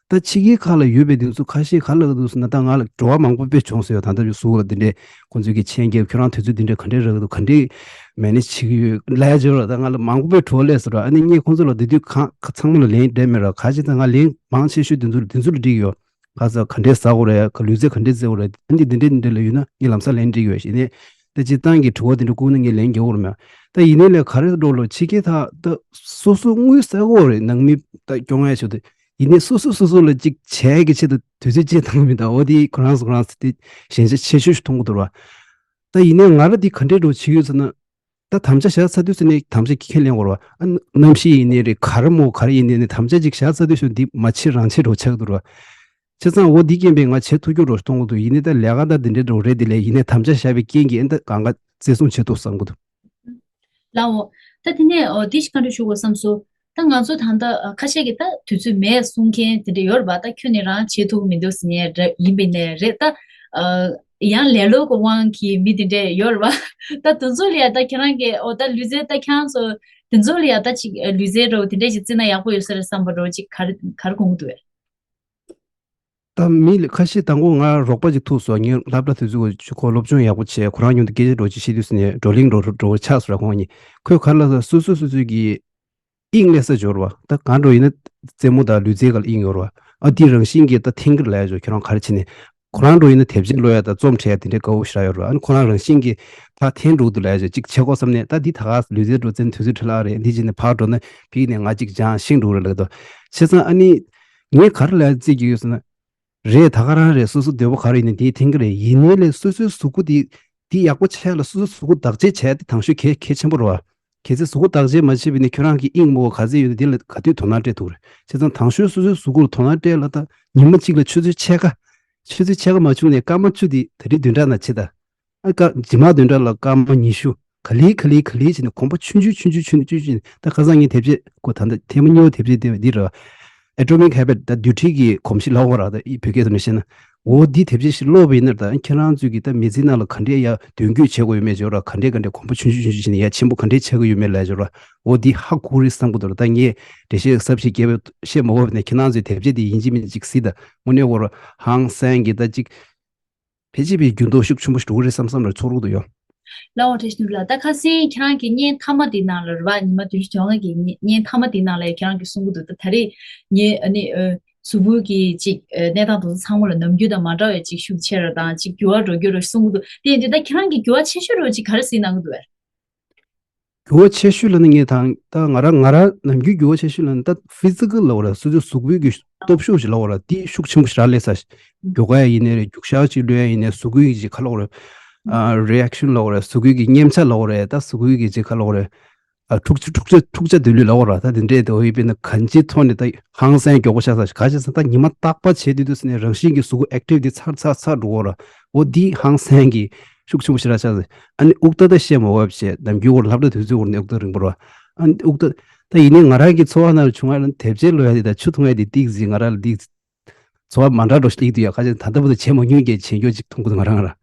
ད་ཕྱི་རྒྱལ་ཁག་ལ་ཡོད་པའི་དེ་ཚོ་ཁ་ཤས་ག་ལ་འདུག་ཟེར་ན། ད་ང་ལ་བྲོ་བ་མང་པོ་དཔེ་བྱུང་ཟེར་བ། ད་ལྟ་བའི་གཟུགས་ལ་འདི་འདྲས་ཁོང་ཚོས་ཀྱི་མཆན་རྒྱབ། ཁྱོད་རང་དུས་ཚོད་འདི་འདྲས་ག་འདྲས་རག་གི་འདུག་ག་འདྲས་མེ་ནེཇ་བྱེད་ཀྱི་ཡོད་ལབ་ཡ་བྱས་པ་ར། ད་ང་ལ་མང་པོ་དཔེ་བྲོ་བ་སླེབས་སོང་ར། ཨ་ནི་ངས་ཁོང་ཚོ་ལ་དེ་དུས་གང་ཚང་མ་ལ་ལན་སྤྲད་མེད་ར། ག་ཅི་ད་ང་ལན་མང་ཆེ་ཤོས་དེ་ཚོ་དེ་ཚོ་ལ་འགྲིག་ཡོད། ཁ་ས་ག་འདྲས་ཟ་དགོས་རེད། ག་ལུས་རྩལ་ག་འདྲས་རྩེ་དགོས་རེད། ཨ་ནི་འདི་འདྲས་འདི་འདྲས་ལ་ཡོད་ན་ངས་ལམ་སང་ལན་འགྲིག་ཡོད་ཞེས་ནས། ད་སྤྱིར་བཏང་གི་དྲི་བ་དེ་འདྲ་བསྐུར་ན་ངས་ལན་རྒྱག་དགོས་རེད་མ། ད་ཡིན་ནའི་ལས་ག་རེ་འགྲོ་ལོ་ཕྱི་རྒྱལ་ད་ད་སོ་སོ་དངུལ་ཟ་དགོས་རེད། ནང་མི་ད་སྐྱོང་ཡ་ཆེད་དུ། ཡིན་ནའི་སོ་སོ་སོ་སོ་ལ་ཅིག་བྱས་ཀྱི་ཆེད་དུ་དུས་ཚོད་ཅིག་བཏང་གི་མི་འདུག་འོ་དེ་ཁོ་རང་སོ་ཁོ་རང་ཚོ་དེ་ཞན་ཆ་ཆེ་ཤོས་ཤིག་མཐོང་གི་འདུག་ར། ད་ཡིན་ནའི་ང་རང་འདི་ག་འདྲས་འགྲོ་བྱེད་ཡོད་ཟེར་ན། ད་དམ་བཅའ་བཞག་ཚར་དུས་ཟེར་ནས་དམ་བཅའ་ཁས་ལེན་དགོས་ར། ཨ་གནམ་གཤིས་ཡིན་ནའི་རེད། ག་རེ་མོ་ག་རེ་ཡིན་ནའི་ནས་དམ་བཅའ་ཅིག་བཞག་ཚར་དུས་ཟེར་འདི་མ་བྱེད་རང་བྱེད་འགྲོ་ཆགས་འདུག་ར། བྱས་ཙང་འོ་འདི་རྐྱེན་པས་ང་བྱེད་ཐུབ་རྒྱུ་རོ་གཏོང་གི་འདུག་ཡིན་ནའི་ད་ལས་ཀ་ད་འདི་འདྲའི་འགྲོ་རེད། དེ་ལས་ཡིན་ནའི་དམ་བཅའ་བཞག་པའི་རྐྱེན་གྱིས་ཨེ་ད་གང་ག་བརྩི་སྲུང་བྱེད་ཐུབ་བསམ་གི་འདུག་ལའོ། ད་དེ་ནས་འོ་དེ་ཞིག་བཀའ་འདྲི་ཞུ་དགོས་བསམ་སོང་། ད་ང་ཚོ་ད་ལྟ་ཨ་ཁ་ཤས་ཀྱིས་ད་དུས་ཚོད་མེད་གསུང་མཁན་དེ་འདྲ་ཡོད་རེད་པ། ད་ཁྱོད་ནི་རང་བྱེད་ཐུབ་ཀྱི་མི་འདུག་ཟེར་ནས་རེད། ཡིན་པས་ནས་རེད་ད། ཨ་ཡང་ལེ་ལོ་གི་དབང་གིས་མི་དེ་འདྲ་ཡོད་རེད་པ། ད་དེ་ཚོ་ལ་ཡ་ད་ཁྱེད་རང་གིས་འོ་ད་ལུས་རྩལ་ད་ཁྱེད་རང་ཚོ་དེ་ཚོ་ལ་ཡ་ད་ཅིག་ལུས་རྩལ་འདྲ་བོ་དེ་འདྲ་ཞིག་བརྩི་ན་ཡག་པོ་ཡོད་ས་རེད་བསམ་པ་འདྲ་བོ་ཅིག་ག་རེ་ག་རེ་དགོངས་ཀྱི་འདུག་གས། ད་མི་ལ་ཁ་ཤས་དང་པོ་ང་རོགས་པ་ཅིག་ཐུག་སོང་། ངའི་སློབ་གྲྭ་དུས་ཚོད་ཁོ་སློབ་སྦྱོང་ཡག་པོ་བྱས། ཁོ་རང་མཉམ་དུ་སྐད་ཆ་འདྲ་བོ་ཅིག་བཤད་དུས་ཟེར་ནས་བགྲོ་གླེང་འགྲོ་འགྲོ་བོ་ཆགས་སོང་ར། ཁོང་གཉིས་ཁོས་ག་རེ་ལབ་ཟེར། སོ་སོ་སོ་སོའི་གི་དབྱིངས་སླེབས་ས་འབྱོར་བ། ད་གང་འགྲོ་ཡིན་ན་རྩེད་མོ་དང་ལུས་རྩལ་སྒང་ལ་དབྱིངས་ཡོད་ར། ཨ་འདི་རང་བཞིན་གྱིས་ད་འཐེན་གི་རེད་ལབ་ཡ་ཅོ། ཁྱོད་རང་ག་རེ་བྱས་ནས། ཁོ་རང་འགྲོ་ཡིན་ན་དེབ་ཆ་ཀློག་ཡ་དང་རྩོམ་འབྲི་ཡ་དེ་འདྲའི་དགའ་བོ་ཞེ་དྲག་ཡོད་ར། ཨ་ནི་ཁོ་རང་རང་བཞིན་གྱིས་ཕར་འཐེན་འགྲོ་གི་འདུག་ལབ་ཡ་ཅོ། ཅིག་བྱེད་དགོས་བསམ་ནས། ད་འདི་ད་ག་ལུས་རྩལ་འགྲོ་རྩལ་དུས་ཚོད་འཕྲོ་བརླག་རེད། འདི་བྱས་ནས་ཕར་འགྲོ་ན་ཕ་གི་ནས་ང་ཅིག་སྦྱངས་ཤིང་འགྲོ་རེད་ལབ་འདུག་བྱས་ཙང་ཨ་ནི་ངས་ག་རེ་ལབ་རྩིས་ཀྱི་ཡོད་ཟེར་ན། རེད། ད་ག་རང་རེད། སོ་སོ་འདོད་པ་ག་རེ་ཡིན་ནའི་དེ་འཐེན་གི་རེད། ཡིན་ནའི་ལས་སོ་སོའི་གཟུགས་པོ་དེ་དེ་ཡག་པོ་བྱས་ལ་སོ་སོའི་གཟུགས་པོ་བདག་གཅེས་བྱས་དེ་དང་ཤོས་གལ་གལ་ཆེན་པོ་རེད་བ། གལ་སྲིད་གཟུགས་པོ་བདག་གཅེས་མ་བྱས་པ་ཡིན་ན་ཁྱོད་རང་གི་དབྱིངས་མོ་ག་ཚད་ཡོད་ན་དེ་ལ་ག་དུས་དོ་སྣང་སྤྲད་ཐུབ་རེད། བྱས་ཙང་དང་ཤོས་སོ་སོའི་གཟུགས་པོ་ལ་དོ་སྣང་སྤྲད་ལ་ད་ཉི་མ་གཅིག་ལ་ཆུ་ཚོད་ཕྱེད་ཀ་ཆུ་ཚོད་ཕྱེད་ཀ་མ་བྱུང་ནས་སྐར་མ་བཅུ་དེ་ད་རེས་བདུན་ཕྲག་ནང་བྱེད་ད། ཨ་ཀ་རྗེས་མ་བདུན་ཕྲག་ལ་སྐར་མ་ཉི་ཤུ། ག་ལེ་ག་ལེ་ག་ལེ་བྱས་ནས་གོམ་པ་ཆུང་ཆུང་ཆུང་ཆུང་ཆུང་ཆུང་ཆུང་ཆུང་ད་ཁ་སང་ངས་དེབ་ཆས་ཁོ་ད་ལྟ་ཐེངས་མ་གཉིས་པ་དེབ་ཆས་དེ་འདི་རེད། Atomic Habit ད་རྡུལ་ཕྲན་གྱི་གོམས་གཤིས་ལབ་དགོས་ར། ད་ཨི་བོད་སྐད་ཐོག་ནས་བཤད་ན། འོ་འདི་དེབ་ཆས་ཤིག་ཀློག་པ་ཡིན་ན་ད་ཁྱེད་རང་ཚོས་ཀྱི་ད་མི་ཚེ་ནང་ལ་ག་འདྲས་ཡ་དོན་འཁྱོལ་བྱེད་དགོས་ཡོད་མེད་ཅོ་ར། ག་འདྲས་ག་འདྲས་གོམ་པ་ཆུང་ཆུང་ཆུང་ཆུང་བྱས་ནས་ཡ་ཆེན་པོ་ག་འདྲས་ཆགས་ཀྱི་ཡོད་མེད་ལབ་ཅོ་ར། འོ་འདི་ཧ་གོ་གི་རེད་བསམ་གི་འདུག་ར། ད་ངས་འགྲེལ་བཤད་ཟབ་ཞིག་རྒྱབ་བཤད་མ་དགོས་པ་ནས་ཁྱེད་རང་ཚོས་དེབ་ཆས་དེ་ཡིན་གཅིག་མིན་གཅིག་གཟིགས་ད། དངོས་གནས་ཁོ་ར་ཧང་སང་གི་ད་ཅིག་ཕལ་ཆེར་པའི་འགྱུར་ལྡོག་ཤུགས་ཆེན་པོ་ཞིག་འགྲོ་གི་རེད་བསམ་བསམ་ར་ཚོར་གི་འདུག་ཡོ། ལའོ་བཀྲ་ཤིས་ནོར་བུ་ལགས། ད་ཁ་སང་ཁྱེད་རང་གི་བརྙན་མཐའ་མ་དེའི་ནང་ལ་རེད་བ། ཉི་མ་བདུན་ཅུ་དོན་ལྔ་གི་བརྙན་མཐའ་མ་དེའི་ནང་ལ་ཁྱེད་རང་གིས་གསུང་གི་འདུག་ད་ད་རེས་ངས་ཨ་ནི་ཨ་གཟུགས་པོའི་གི་ཅིག་ཨ་གནས་སྟངས་དེ་ཚོ་ཚང་མ་ལ་ནམ་རྒྱུན་དང་མ་འདྲ་བའི་ཅིག་ཤུགས་ཆེ་ར་དང་ཅིག་འགྱུར་བ་འགྲོ་རྒྱུ་རེད་གསུང་གི་འདུག་དེ་ཡིན་དུས་ད་ཁྱེད་རང་གིས་འགྱུར་བ་ཆེ་ཤོས་རེད་ཅིག་ག་རེ་གཟིགས་གནང་གི་འདུག་བས། འགྱུར་བ་ཆེ་ཤོས་ལ་ནི་ངས་དང་ད་ང་རང་ང་རང་ནམ་རྒྱུན་འགྱུར་བ་ཆེ་ཤོས་ལ་ནི་ད་ཕི་ཛི་ཀལ་ལབ་དགོས་རེད། སོ་སོའི་གཟུགས་པོའི་གི་སྟོབས་ཤུགས་ཤིག་ལབ་དགོས་རེད། དེ་ཤུགས་ཆེན་པོ་ཞིག་རག་ལས་ས་ཞིག་རྒྱུག་ཡ་ཡིན་ནའི་རེད། རྒྱུག་ཤར་ཅིག་གློད་ཡ་ཡིན་ནའི་གཟུགས་པོའི་གི་ཅིག་ག་ལབ་དགོས་རེད། ཨ་རི་ཨེག་ཤན་ལབ་དགོས་རེད། གཟུགས་པོའི་གི་མཉེན་ཆ་ལབ་དགོས་རེད། ད་གཟུགས་པོའི་གི་ཅིག་ག་ལབ་དགོས་རེད། ཨ་འཁྲུག་ཆ་འཁྲུག་ཆ་འཁྲུག་ཆ་དེ་ལུས་ལབ་དགོས་རེད། ད་དེ་འདྲས་དེ་འོ་ཡི་དཔེར་ན་གང་ཅིའི་ཐོག་ནས་ད་ཧང་སང་མགྱོགས་པོ་ཤར་ས་ཞིག་ག་ཅི་ཟེར་ན་ད་ཉི་མ་རྟག་པར་བྱས་དུས་དུས་ཟེར་ནས་རང་བཞིན་གི་གཟུགས་པོ་ཨེག་ཊིབ་དེ་ཚར་ཚར་ཚར་འགྲོ་དགོས་རེད། འོ་འདི་ཧང་སང་གི་ཤུགས་ཆེན་པོ་ཞིག་རག་ཤག་ཟེར། ཨ་ནི་དབུགས་ད་ད་བཤད་མ་དགོས་པ་བྱས། ནམ་རྒྱུན་འོར་སློབ་གྲྭ་དུས་ཚོད་འོར་ནས་དབུགས་ད་རིང་པོ་ར། ཨ་ནི་དབུགས་ད་ད་ཡིན་ནའི་ང་རང་གི་འཚོ་བ་ནང་ལ་བྱུང་བ་ལ་དེབ་ཆས་ཀློག་ཡ་དེ་དང་ཆུ་འཐུང་ཡ་དེ་ཏིག་ཟིག་ང་རང་ལ་ཏིག་འཚོ་བ་མ་འདྲ་འགྲོ་ཞིག་ཏིག་དུ་ཡ་ཁ་ཅིག་ད་ལྟ་བུ་ད་བྱས་མ་མྱོང་གི་བྱེད་འགྱོ་ཅིག་མཐོང་གི་འདུག་ང་རང་ང་རང་།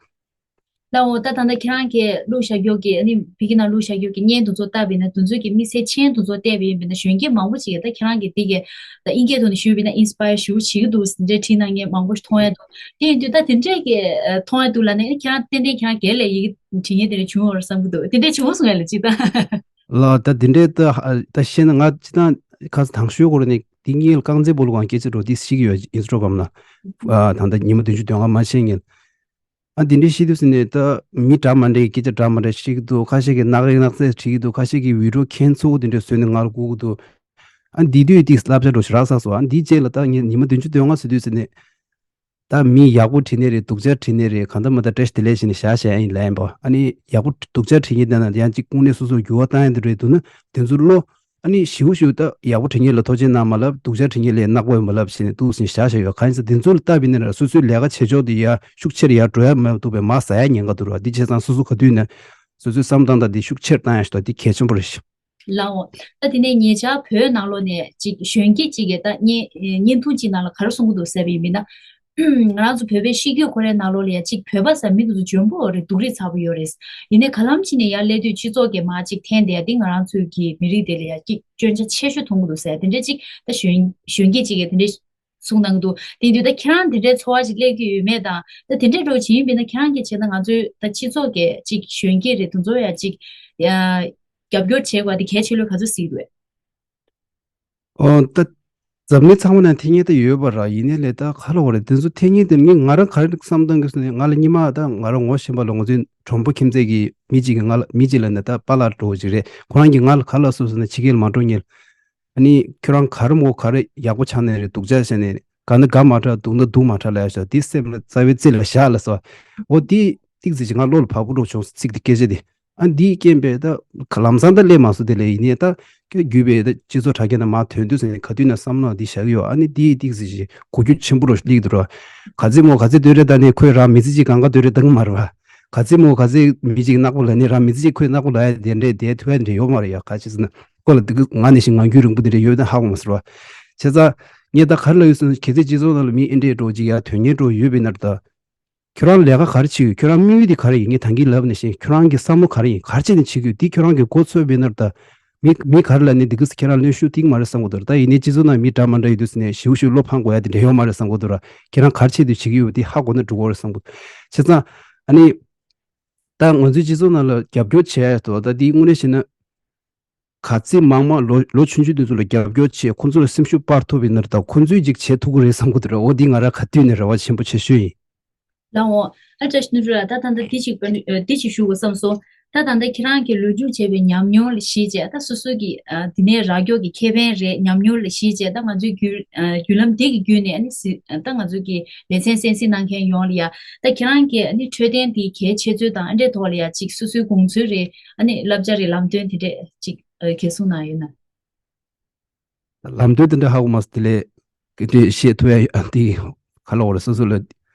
ལའོ། ད་ད་ལྟ་ཁྱེད་རང་གིས་བླུགས་བཞག་རྒྱུ་གི་ཨ་ནི་བི་གི་ནང་བླུགས་བཞག་རྒྱུ་གི་བརྙན་དེ་ཚོ་བལྟས་པ་ཡིན་ན་དེ་ཚོ་གི་དམིགས་བསལ་མཆན་དེ་ཚོ་བལྟས་པ་ཡིན་པ་ན་གཞོན་སྐྱེས་མང་པོ་ཅིག་གིས་ད་ཁྱེད་རང་གིས་དེ་གི་ད་དབྱིན་སྐད་ཐོག་ནས་ཞུས་པ་ཡིན་ན་ཨིན་སི་པ་ཡར་ཞེ་པོ་བྱེད་ཀྱི་འདུག་ཟེར་འདྲའི་བྲིས་གནང་མཁན་མང་པོ་ཞིག་མཐོང་ཡ་འདུག་དེ་ཡིན་དུས་ད་དེ་འདྲས་ཀྱི་ཨ་མཐོང་ཡ་འདུག་ལབ་ནས་ཨ་ནི་ཁྱེད་རང་ཏན་ཏན་ཁྱེད་རང་སྒེར་ལ་ཡི་གེ་བྲིས་མཁན་དེ་འདྲ་བྱུང་ཡོད་རེད་བསམ་གྱི་འདུག་དེ་འདྲས་བྱུང་སོང་ངས་ལ་ཅིག་ད། ལགས། ད་དེ་འདྲས་ད་ད་བཤད་ན་ང་སྤྱིར་བཏང་ཁ་སང་དང་ཤོས་སྐོར་ནས་དེ་གཉིས་ལ་རྐང་རྩེད་སྤོ་ལོ་སྒང་སྐད་ཆ་འགྲོ་དེ་ཤེས་ཀྱི་ཡོད། ཨིན་སི་ཊ་གྷ་རམ་ལ་ཨ་ད་ལྟ་ཉི་མ་བདུན་ཅུ་དོན་ལྔ་མ་ཕྱིན་ངས། ཨ་འདི་འདྲའི་བཤད་དུས་ཟེར་ནས་ད་མི་འདྲ་མ་འདྲའི་སྐད་ཆ་འདྲ་མ་འདྲ་བཤད་ཀྱི་འདུག་ཁ་ཤས་ཀྱིས་སྣག་རིགས་སྣག་ཚ་བྲིས་ཀྱི་འདུག་ཁ་ཤས་ཀྱིས་བི་ཌི་ཡོ་ཁྱེད་ཚོ་འདི་འདྲ་བཟོས་ནས་ང་ལ་བསྐུར་གྱི་འདུག་ཨ་འདི་དུས་ཏིག་བསླབ་བྱ་འདྲ་ཞིག་རག་ཚར་སོང་། ཨ་འདིའི་རྗེས་ལ་ད་ངས་ཉི་མ་བདུན་ཅུ་དོན་ལྔ་ཟེར་དུས་ཟེར་ནས། ད་མི་ཡག་པོ་བྲིས་ནའི་རེད། སྡུག་ཅག་བྲིས་ནའི་རེད། གང་ལྟར་མ་ལྟར་བཀྲ་ཤིས་བདེ་ལེགས་བྱས་ནས་བཞག་བཞག་ཡིན་ལབ་ཡིན་པ། ཨ་ནི་ཡག་པོ་སྡུག་ཅག་བྲིས་མཁན་དེ་ན་ཡང་གཅིག་དངོས་གནས་སོ་སོར་འགྱུར་བ་བཏང་ཡ་དེ་རེད་འདུག་ན་དེ་ཚོ་བློ། ཨ་ནི་ཞིའུ་ཞིའུ་ད་ཡག་པོ་བྲིས་མཁན་ལ་ཐུགས་རྗེ་གནང་མ་ལབ། སྡུག་ཅག་བྲིས་མཁན་ལ་ནག་པོ་ཡོད་མ་ལབ་བྱས་ནས་འདུག་ཟིན་བཞག་བཞག་ཡོད། གང་ཡིན་ཟེར་དེ་ཚོ་ལ་བལྟས་པ་ཡིན་ན་ར་སོ་སོའི་ལས་ཀ་བྱེད་ཕྱོགས་དེ་ཡར་ཤུགས་ཆེར་ཡར་འགྲོ་ཡ་མ་འདུག་པས་མར་ཟག་ཡ་ཉེན་ཁ་འདུག་ར། འདི་བྱས་ཙང་སོ་སོ་ག་དུས་ཡིན་ན་སོ་སོའི་བསམ་སྟངས་དང་འདི་ཤུགས་ཆེར་བཏང་ཡ་ཞིག་དང་འདི་གལ་ཆེན་པོ་རེད་ཤག་ལའོ། ད་དེ་ནས་ཉེ་ཆར་བོད་ནང་ལོགས་ནས་ཅིག་གཞོན་སྐྱེས་ཅིག་གིས་ད་བརྙན་བརྙན་ཐུང་ཅིག་ནང་ལ་ག་རེ་གསུང་གི་འདུག་ཟེར་བ་ཡིན་ན། ང་རང་ཚོ་བོད་པའི་གཤིས་རྒྱུད་ཁོ་རའི་ནང་ལོགས་ལ་ཡ་ཅིག་བོད་པ་ཟེར་མི་དེ་ཚོ་འཇོན་པོ་རེད། སྡུག་རུས་ཚ་པོ་ཡོད་རེད། ཡིན་ནའི་ག་ལམ་ཅིག་ནས་ཡར་སླེབས་དུས་སྤྱི་ཚོགས་ཀྱི་མར་ཅིག་འཐེན་བསྡད་ཡ་དེ་ང་རང་ཚོའི་གི་མི་རིགས་དེ་ལ་ཡ་ཅིག་སྐྱོན་ཆ་ཆེ་ཤོས་མཐོང་གི་འདུག་ཟེར་དེ་འདྲ་ཅིག་ད་གཞོན་གཞོན་སྐྱེས་ཅིག་གིས་དེ་འདྲ་གསུངས་གནང་གི་འདུག་དེ་དུས་ད་ཁྱེད་རང་དེ་འདྲའི་ཚོར་བ་ཅིག་སླེབས་ཀྱི་ཡོད་མེད་དང་། ད་དེ་འདྲའི་འགྲོ་བྱེད་ཡིན་པས་ན་ཁྱེད་རང་གིས་བྱས་ན་ང་ཚོའི་ད་སྤྱི་ཚོགས་ཀྱི་ཅིག་གཞོན་སྐྱེས་རེད་དེ་ཚོ་ཡ་ཅིག་ཡ། རྒྱབ་སྐྱོར་བྱེད་དགོས་དེ་གལ་ཆེ་ལོས་ག་ཚོད་གཟིགས་རེད། ཨོ་ད། འཛམ་གླིང་ཚང་མ་ན་འཐེན་མཁན་ད་ཡོད་པ་ར། ཡིན་ནའི་ལས་ད་ག་ལ་བ་རེད། དེ་ཚོ་འཐེན་མཁན་དེ་ངས་ང་རང་ག་རེ་བསམ་སྟངས་ཀྱི་སོ་ནས་ང་ལ་སྙིང་མ་ད་ང་རང་ངོ་ཤེས་པ་ལ་ང་ཚོའི་གྲོགས་པོ་ཁྱིམ་མཚེས་ཀྱི་མི་གཅིག་གིས་ང་ལ་མི་གཅིག་ལ་ནི་ད་པཱ་ལགས་འགྲོ་བ་ཅིག་རེད། ཁོ་རང་གིས་ང་ལ་ག་ལ་སོ་སོ་ན་ཕྱི་རྒྱལ་མ་འགྲོ་ཉེ། ཨ་ནི་ཁྱོད་རང་ག་རེ་མོ་ག་རེ་ཡག་པོ་ཆགས་ནས་རེད། སྡུག་ཅག་བྱས་ནས་རེད། དགའ་ན་དགའ་མ་དྲག་སྡུག་ན་སྡུག་མ་དྲག་ལ་ཡ་ཤོག་འདི་སེམས་ལ་རྩ་བའི་རྩེ་ལ་བཞག་ལ་སོ། འོ་འདི་ཏིག་ཙི་ཅིག་ང་བློ་ལ་བབས་པོ་འགྲོ་བྱུང་ཚིག་འདི་སྐད་ཆ་འདི། ཨ་འདིའི་རྐྱེན་པས་ད་ལམ་སང་ད་སླེབས་མ་སོང་། དེ་ལས་ཡིན་ནའི་ད་ཁྱོད་བརྒྱུད་པའི་ད་སྤྱི་ཚོགས་དྲ་རྒྱ་ན་མ་ཐོན་དུས་ཟེར་ནས་ག་དུས་ན་བསམ་མནོ་འདི་བཞག་གི་ཡོད། ཨ་ནི་འདི་ཏིག་ཙི་ཅིག་གོ་རྒྱུ་ཆེན་པོ་རུ་སླེབས་འདུག་ར། ག་ཚོད་མོ་ག་ཚོད་སྡོད་རེད། ད་ནི་ཁོས་རང་མི་ཚེ་གཅིག་གང་ག་སྡོད་རེད་ད་གི་མ་རེད་བ། ག་ཚོད་མོ་ག་ཚོད་མི་གཅིག་ནག་པོ་ལ་ནི་རང་མི་ཚེ་གཅིག་ཁོས་ནག་པོ་ལ་ཡ་དེ་འདྲས་བསྡད་ཐུབ་ཡ་དེ་འདྲས་ཡོད་མ་རེད་ཡ། ག་ཅི་ཟེར་ན་ཁོ་ལ་འདི་གི་ང་ནི་ཞིག་ངང་རྒྱུད་རིང་པོ་དེ་འདྲས་ཡོད་ན་ཧ་གོ་མ་ཟེར་བ། བྱས་ཙང་ངས་ད་ག་རེ་ལབ་ཡོད་ཟེར་ན་གལ་སྲིད་སྤྱི་ཚོགས་ནང་ལ་མི་ཨེ་འདྲས་འགྲོ་ཅིག་ཡ་དོན་གཉེར་འགྲོ་ཡོད་པའི་ནར་ད། ཁྱོད་རང་ལས་ཀ་ག་རེ་བྱེད་ཡོད། ཁྱོད་རང་དམིགས་ཡུལ་དེ་ག་རེ་ཡིན། ངས་ད་གིན་ལབ་ནས་ཤེས། ཁྱོད་རང་གི་བསམ་བློ་ག་རེ་ཡིན། ག་རེ་བྱས་ནས་བྱེད་ཀྱི་ཡོད། འདི་ཁྱོད་རང་གི་མགོ་ཚོས་པའི་ནར་ད། མི་མི་ག་རེ་ལ་ནི་འདི་གི་ཁྱེད་རང་ལན་ཤུགས་ཏིག་མ་རེད་བསམ་གོ་དོར། ད་ཡིན་ནའི་སྤྱི་ཚོགས་ནང་མི་འདྲ་མ་འདྲ་ཡོད་དུས་ཟེར་ནས་ཞིའུ་ཞིའུ་བློ་ཕམ་དགོས་ཡ་དེ་འདྲ་ཡོད་མ་རེད་བསམ་གོ་དོར། ཁྱེད་རང་ག་རེ་ཆེད་དུ་བྱེད་ཀྱི་ཡོད་དེ་ཧ་གོ་ན་འགྲིག་གོ་རེད་བསམ་གོ། བྱས་ཙང་ཨ་ནི་ད་ང་ཚོའི་སྤྱི་ཚོགས་ནང་ལ་རྒྱབ་སྐྱོར་བྱས་ཡ་དོ་ད་འདི་དངོས་གནས་བཤད་ན་ག་ཚད་མང་མང་ལོ་ལོ་ཆུང་ཆུང་དེ་ཚོ་ལ་རྒྱབ་སྐྱོར་བྱས་ཁོང་ཚོ་ལ་སེམས་ཤུགས་སྤར་ཐུབ་པའི་ནར་ད་ཁོང་ཚོས་ཅིག་བྱེད་ཐུབ་ཀྱི་རེད་བསམ་གོ་དོར། འོ་འདི་ང་རང་ག་དུས་ནས་རེ་བ་ཆེན་པོ་ཆེ་ཤོས་ཡིན། ལའོ། ཨ་བཀྲ་ཤིས་ནོར་བུ་ལགས། ད་ད་ལྟ་འདི་ཅིག་པ་ཨ་འདི་ཅིག་ཞུ་དགོས་བསམ་སོང་། ད་ད་ལྟ་ཁྱེད་རང་གིས་ལོ་རྒྱུས་བྱས་པའི་ཉམས་མྱོང་ལ་གཞིགས་བྱས་ད་སོ་སོ་གི་ཨ་འདི་ནས་རག་སྐྱོར་གྱི་ཁེ་ཕན་རེད། ཉམས་མྱོང་ལ་གཞིགས་བྱས་ད་ང་ཚོའི་བརྒྱུད་ཨ་བརྒྱུད་ལམ་འདི་གི་བརྒྱུད་ནས་ཨ་ནི་སི་ཨ་ད་ང་ཚོ་གི་ལེ་ཚན་གསན་གཟིགས་གནང་མཁན་ཡོངས་ལ་ཡ་ད་ཁྱེད་རང་གིས་ཨ་ནི་འཕྲོད་བསྟེན་འདི་གལ་ཆེ་ཚུལ་དང་ཨ་འདྲའི་ཐོག་ལ་ཡ་ཅིག་སོ་སོའི་དགོངས་ཚུལ་རེད། ཨ་ནི་བསླབ་བྱ་རེད། ལམ་སྟོན་དེ་འདྲས་ཅིག་ཨ་གལ་གསུངས་གནང་ཡོད་ན། ལམ་སྟོན་དེ་འདྲ་ཧ་གོ་མ་སོང་། དེ་ལས་སྐད་ཆ་བཤད་ཐུབ་ཡ་ཨ་འདི་ག་ལ་འོ་རེད། སོ་སོ་ལ་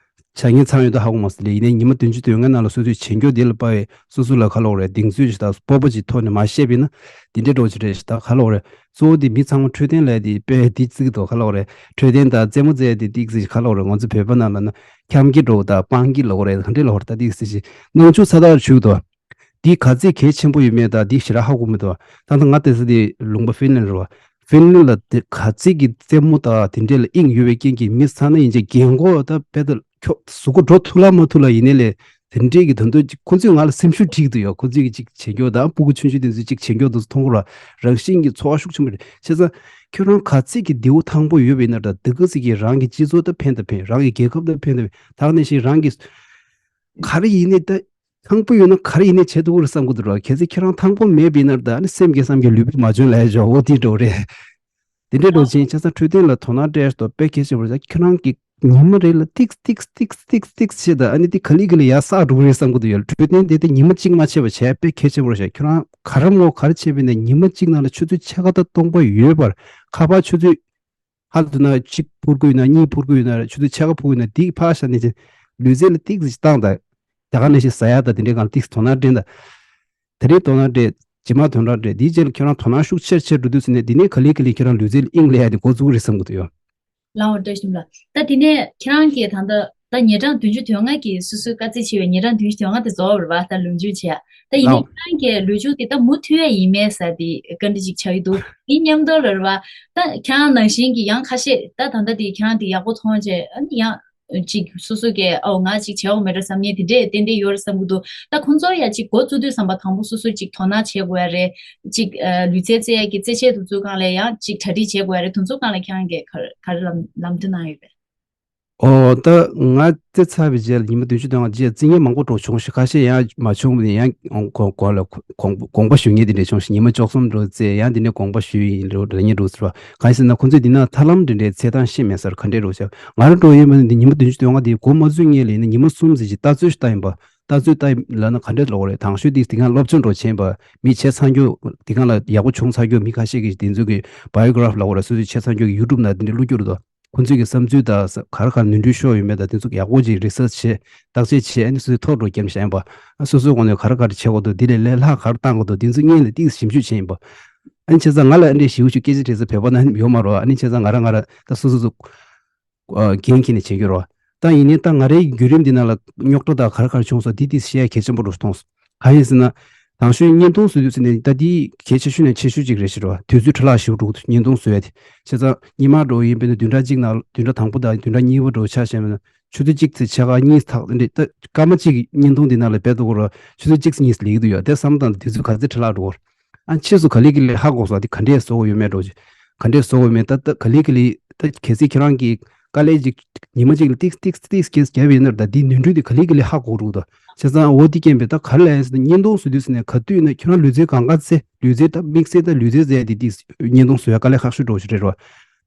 ཆ་ངན་ཚང་ཡོད་དུ་ཧ་གོ་མ་སོང་། དེ་ལས་ཡིན་ནའི་ཉི་མ་བདུན་ཅུ་དོན་ལྔའི་ནང་ལ་སོ་སོའི་བྱེད་འགྱོ་དེ་ལ་དཔའ་བའི་སོ་སོ་ལ་ག་ལ་འོ་རེད། གདེང་ཚོད་ཞིག་དང་སྤོབས་པ་ཅིག་ཐོག་ནས་མ་བཤད་པས་ན་འདི་འདྲའི་འགྲོ་ཅིག་རེད་ཞིག་ད་ག་ལ་འོ་རེད། གཙོ་བོ་དེ་མི་ཚང་མ་འཕྲོད་བསྟེན་ལས་དེ་དཔེ་དེ་བརྩི་གི་འདུག་ག་ལ་འོ་རེད། འཕྲོད་བསྟེན་དང་རྩེད་མོ་རྩེ་ཡ་དེ་ཏིག་ཙི་ག་ལ་འོ་རེད། ང་ཚོ་བོད་པ་ནང་ལ་ན་འཁྱམ་གྱི་འགྲོ་དང་སྤང་གི་ལ་འོ་རེད། ག་འདྲའི་ལ་འོ་རེད། ད་ཏིག་ཙི་ཞིག་སྣང་ཆུང་ཚ་ཐག་ཆོད་འདུག་འདི་ག་ཚད་གལ་ཆེན་པོ་ཡོད་མེད་དང་འདི་ཞེ་དྲག་ཧ་གོ་མི་འདུག་ད་ལྟ་ང་བལྟས་ས་དེ་ལུང་པ་ཧྥིན་ལན་རེད་བ། ཧྥིན་ལན་ལ་དེ་ག་ཚད་ཀྱི་རྩེད་མོ་དང་དེ་འདྲས་ལ་དབྱིངས་ཡོད་པའི་རྐྱེན་གྱིས་མི་ཚང་མ་ཡིན་ཅིག་རྒན་གོག་ད་དཔེ་ད་ཁྱོ་གཟུགས་པོ་འགྲོ་ཐུབ་ལ་མ་ཐུབ་ལ་ཡིན་ནའི་ལས་དེ་འདྲས་ཀྱི་དོན་དུ་ཅིག་ཁོ་ཚོས་ང་ལ་སེམས་ཤུགས་སྒྲིག་འདུག་ཡོད། ཁོ་ཚོས་ཀྱི་ཅིག་བྱེད་མགྱོགས་དང་སྤུ་གུ་ཆུང་ཆུང་དེ་ཚོས་ཅིག་བྱེད་མགྱོགས་དུ་མཐོང་གོ་ར་རང་བཞིན་གྱི་ཚོར་བ་ཤུགས་ཆེན་པོ་རེད། བྱས་ཙང་ཁྱོད་རང་ག་ཚད་ཀྱི་རྡེའུ་ཐང་པོ་ཡོད་པའི་ན་འདྲ་འདི་ག་ཚད་ཀྱི་རང་གི་སྤྱི་ཚོགས་ད་ཕན་ད་ཕན། རང་གི་རྒྱལ་ཁབ་ད་ཕན་ད་ཕན། ད་ག་ནང་བཞིན་རང་གི་ག་རེ་ཡིན་ནའི་ད། ཐང་པོ་ཡོད་ན་ག་རེ་ཡིན་ནའི་བྱེད་ཐུབ་ཀྱི་རེད་བསམ་གྱི་འདུག་ར། གལ་སྲིད་ཁྱེད་རང་ཐང་པོ་མེད་པ་ཡིན་ན་ད་ཨ་ནི་སེམས་ཀྱི་བསམ་གྱི་ལུས་པོ་མ་འཇོན་ལབ་ཡ་འོ་དེ་འདྲ་རེད། དེ་འདྲའི་འགྲོ་ཕྱིན་བྱས་ཙང་འཕྲོད་བསྟེན་ལ་དོ་སྣང་སྤྲད་དོ་དཔེ་གལ་ཆེན་པོ་རེད། ཁྱེད་རང་གི་ཉི་མ་རེ་ལ་ཏིག་ཏིག་ཏིག་ཏིག་ཏིག་བྱེད་ད་ཨ་ནི་དེ་ག་ལེ་ག་ལེ་ཡར་བསགས་འགྲོ་གི་རེད་བསམ་གྱི་འདུག་ཡ། འཕྲོད་བསྟེན་དེ་ད་ཉི་མ་གཅིག་མ་བྱས་པ་བྱས་དཔེ་གལ་ཆེན་པོ་རེད་ཤག་ཁྱེད་རང་ག་རེ་མོ་ག་རེ་བྱས་པ་ཡིན་ན་ཉི་མ་གཅིག་ནང་ལ་ཆུ་ཚོད་ཕྱེད་ཀ་དང་སྟོང་པ་ཡོད་པར་ཁ་པར་ཆུ་ཚོད། ཧ་ལས་ན་གཅིག་ཕུར་གུ་ཡོད་ན་གཉིས་ཕུར་གུ་ཡོད་ན་ཆུ་ཚོད་ཕྱེད་ཀ་ཕུར་གུ་ཡོད་ན་དེ་ཕར་བཞག་ནས་ཅིག་ལུས་རྩལ་ལ་ཏིག་ཙམ་བཏང་དང་། དེ་ག་ནང་བཞིན་ཟ་ཡ་དང་དེ་འདྲའི་སྒང་ལ་ཏིག་ཙམ་དོ་སྣང་སྤྲད་དང་། དེ་རིང་དོ་སྣང་སྤྲད། རྗེས་མ་དོ་སྣང་སྤྲད། དེའི་རྗེས་ལ་ཁྱེད་རང་དོ་སྣང་ཤུགས་ཆེར་ཆེར་འགྲོ་དུས་ཟེར་ནས་དེ་ནས་ག་ལེ་ག་ལེ་ཁྱེད་རང་ལུས་རྩལ་ལ་དབྱིངས་སླེབས་ཡ་དེ་འགོ་བཙུགས་རེད་བསམ་གྱི་འདུག་ཡ། ལའོ་བཀྲ་ཤིས་ལགས། ད་དེ་ནས་ཁྱེད་རང་གིས་ད་ལྟ་ད་ཉིན་གྲངས་བདུན་ཅུ་དོན་ལྔ་གི་སོ་སོའི་དཀའ་ཚེགས་ཆེ་བའི་ཉིན་གྲངས་བདུན་ཅུ་དོན་ལྔ་དེ་རྫོགས་པ་རེད་པ། ད་ལོ་མཇུག་བྱས། ད་ཡིན་ནའི་ལའོ། ཁྱེད་རང་གི་ལོ་མཇུག་དེ་ད་མུ་མཐུད་ཡ་ཡིན་མེད་ཟེར་དེ་བཀའ་འདྲི་ཅིག་ཆགས་ཀྱི་འདུག་དེ་མཉམ་དུ་ལ་རེད་པ། ད་ཁྱེད་རང་ནང་བཞིན་གྱི་ཡང་ཁ་ཤས་ད་ད་ལྟ་དེ་ཁྱེད་རང་དེ་ཡག་པོ་མཐོང་བྱས་ཨ་ནི་ཡང་ཅིག་སོ་སོ་གི་ཨོ་ང་ཅིག་བྱེད་འོང་མེད་འགྲོ་བསམ་མཁན་དེ་འདྲས་ཏན་ཏན་ཡོད་རེད་བསམ་གྱི་འདུག་ད་ཁོང་ཚོ་ཡ་ཅིག་འགོ་བཙུགས་དུས་ཙམ་པ་དང་པོ་སོ་སོ་ཅིག་དོ་སྣང་བྱེད་དགོས་ཡ་རེད། ཅིག་ཨ་ལུས་རྩལ་རྩེ་ཡ་གི་རྩེད་ཆས་དེ་ཚོའི་སྒང་ལ་ཡང་ཅིག་གྲ་སྒྲིག་བྱེད་དགོས་ཡ་རེད། དེ་ཚོའི་སྒང་ལ་ཁྱེད་རང་གིས་ག་རེ་ག་རེ་ལམ་ལམ་སྟོན་གནང་ཡོད་པས། ཨོ་ད་ང་རྩེ་ཚར་བའི་རྗེས་ལ་ཉི་མ་བདུན་ཅུ་དོན་ལྔ་རྗེས་རྩིས་ངན་མང་པོ་འགྲོ་བྱུང་ཞིག་ཁ་ཤས་ཡང་མ་བྱུང་བ་ནས་ཡང་དགོངས་པ་ཞུ་མཁན་དེ་འདྲ་བྱུང་ཞིག་ཉི་མ་བཅུ་གསུམ་འགྲོ་རྩེ་ཡང་དེ་ནས་དགོངས་པ་ཞུ་ཡིན་རོ་ར་ཉིན་འགྲོ་ཟེར་བ་གང་ཡིན་ཟེར་ན་ཁོང་ཚོས་འདི་ན་ཐར་ལམ་འདི་འདྲའི་ཚེ་ཐང་ཤེས་མེད་སར་ག་འདྲས་རོ་ཞབས་ང་རང་འགྲོ་ཡོད་མ་ནི་འདི་ཉི་མ་བདུན་ཅུ་དོན་ལྔ་འདི་འགོ་མ་ཚུགས་ངེས་ལ་ཡིན་ན་ཉི་མ་གསུམ་ཟེར་གྱི་ལྟ་ཚོད་ཞིག་ལྟ་ཡིན་པ། ལྟ་ཚོད་ལྟ་ཡིན་ལབ་ན་ག་འདྲས་ལབ་དགོས་རེད། དང་ཤོས་འདི་དེ་གང་སློབ་སྦྱོང་འགྲོ་བྱས་པ་མི་བྱས་ཚར་མཁན་དེ་གང་ལ་ཡག་པོ་བྱུང་ཚར་མཁན་མི་ཁ་ཤས་ཀྱིས་དེ་ཚོ་གི་བྷའི་ཡོ་གྷ་རབ་ལབ་དགོས་རེད། སོ་སོས་བྱས་ཚར་མཁན་གྱི་ཡུ་ཊུབ་ན་དེ་འདྲས་བླུགས་རྒྱུ་རེད་དོ། ཁོང་ཚོས་ཀྱི་བསམ་ཚུལ་དང་ས་ག་རེ་ག་རེ་ནོར་འཁྲུལ་ཤོར་ཡོད་མེད་དང་དེ་ཚོ་ཡག་པོ་ཅིག་རི་སར་ཆི་བྱས་བརྟག་དཔྱད་བྱས་ཨ་ནི་སོ་སོའི་ཐོག་འགྲོ་རྒྱབ་བཞག་ཡིན་པ། ཨ་སོ་སོའི་ངོས་ནས་ག་རེ་ག་རེ་བྱེད་དགོས་འདུག་འདི་ལས་ལས་ལྷག་ག་རེ་བཏང་དགོས་འདུག་འདི་ཚོ་སྔོན་ལ་ཏིག་ཞིབ་འཇུག་བྱས་ཡིན་པ། ཨ་ནི་བྱས་ཙང་ང་ལ་ཨ་འདྲས་ཞིབ་འཇུག་སྐད་ཆ་དྲིས་ས་བོད་པ་ན་ཡོད་མ་རེད། ཨ་ནི་བྱས་ཙང་ང་རང་ང་རང་ད་སོ་སོ་སོ་འགན་འཁྱེར་ནས་བྱེད་རྒྱུ་རེད། ད་ཡིན་ནའི་ད་ང་རའི་བརྒྱུད་རིམ་འདི་ནང་ལ་རྙོག་དྲ་དང་ག་རེ་ག་རེ་བྱུང་སོང་འདི་ཏིག་བཤད་ཡ་གལ་ཆེན་པོ་རུ་མཐོང་སོང་། གང་ཡིན་ཟེར་ན། དང་ཤོས་བརྙན་ཐུང་བཟོ་དུས་ཟེར་ནས་ད་འདི་གལ་ཆེ་ཤོས་ནས་ཆེ་ཤོས་ཅིག་རེད་ཤི་རོ། དུས་ཚོད་འཕྲོ་བརླག་ཞེ་པོ་འགྲོ་གི་འདུག་བརྙན་ཐུང་བཟོ་ཡ་དེ། བྱས་ཙང་སྔོན་མ་འགྲོ་ཡིན་པས་ན་བདུན་ཕྲག་གཅིག་ནང་བདུན་ཕྲག་དང་པོ་དང་བདུན་ཕྲག་གཉིས་པ་འགྲོ་ཆ་བཞག་པས་ན་ཆུ་ཚོད་གཅིག་ཚེ་ཕྱེད་ཀ་གཉིས་ཐག་འདི་ད་སྐར་མ་གཅིག་གི་བརྙན་ཐུང་འདི་ནང་ལ་སྤེལ་ཐུབ་ཀྱི་རོ། ཆུ་ཚོད་གཅིག་ཚེ་གཉིས་ལེགས་འདུག་ཡ་དེ་བསམ་བློ་བཏང་དུས་དུས་ཚོད་ག་ཚོད་འཕྲོ་བརླག་འགྲོ་གི་རེད། ཨ་ཕྱིས་སུ་ག་ལེ་ག་ལེ་ཧ་གོ་སོང་། འདི་ག་འདྲས་བཟོ་དགོས་ཡོད་མེད་འགྲོ་གི་ག་འདྲས་བཟོ་དགོས་ཡོད་མེད་ད་ད་ག་ལེ་ག་ལེ་ད་གལ་སྲིད་ཁྱེད་རང་གིས་དཀའ་ལས་ཅིག་ཉི་མ་གཅིག་ལ་ཏིག་ཏིག་ཏིག་སྐྱེས་བརྒྱབ་ཡིན་ན་ད་འདི་ནོར་འཁྲུལ་འདི་ག་ལེ་ག་ལེ་ཧ་གོ་འགྲོ་གི་འདུག་བྱས་ཙང་འོ་འདི་རྐྱེན་པས་ད་ག་རེ་ལབ་ཡིན་ཟེར་ན་བརྙན་ཐུང་བཟོ་དུས་ཟེར་ནས་ག་དུས་ཡིན་ན་ཁྱོད་རང་ལུས་རྩལ་གང་ག་རྩེ་ལུས་རྩལ་ད་དམིགས་བསལ་ད་ལུས་རྩལ་རྩེ་ཡ་འདི་ཏིག་བརྙན་ཐུང་བཟོ་ཡ་དཀའ་ལས་ཁག་ཤོས་འགྲོ་ཞིག་རེད་རོ།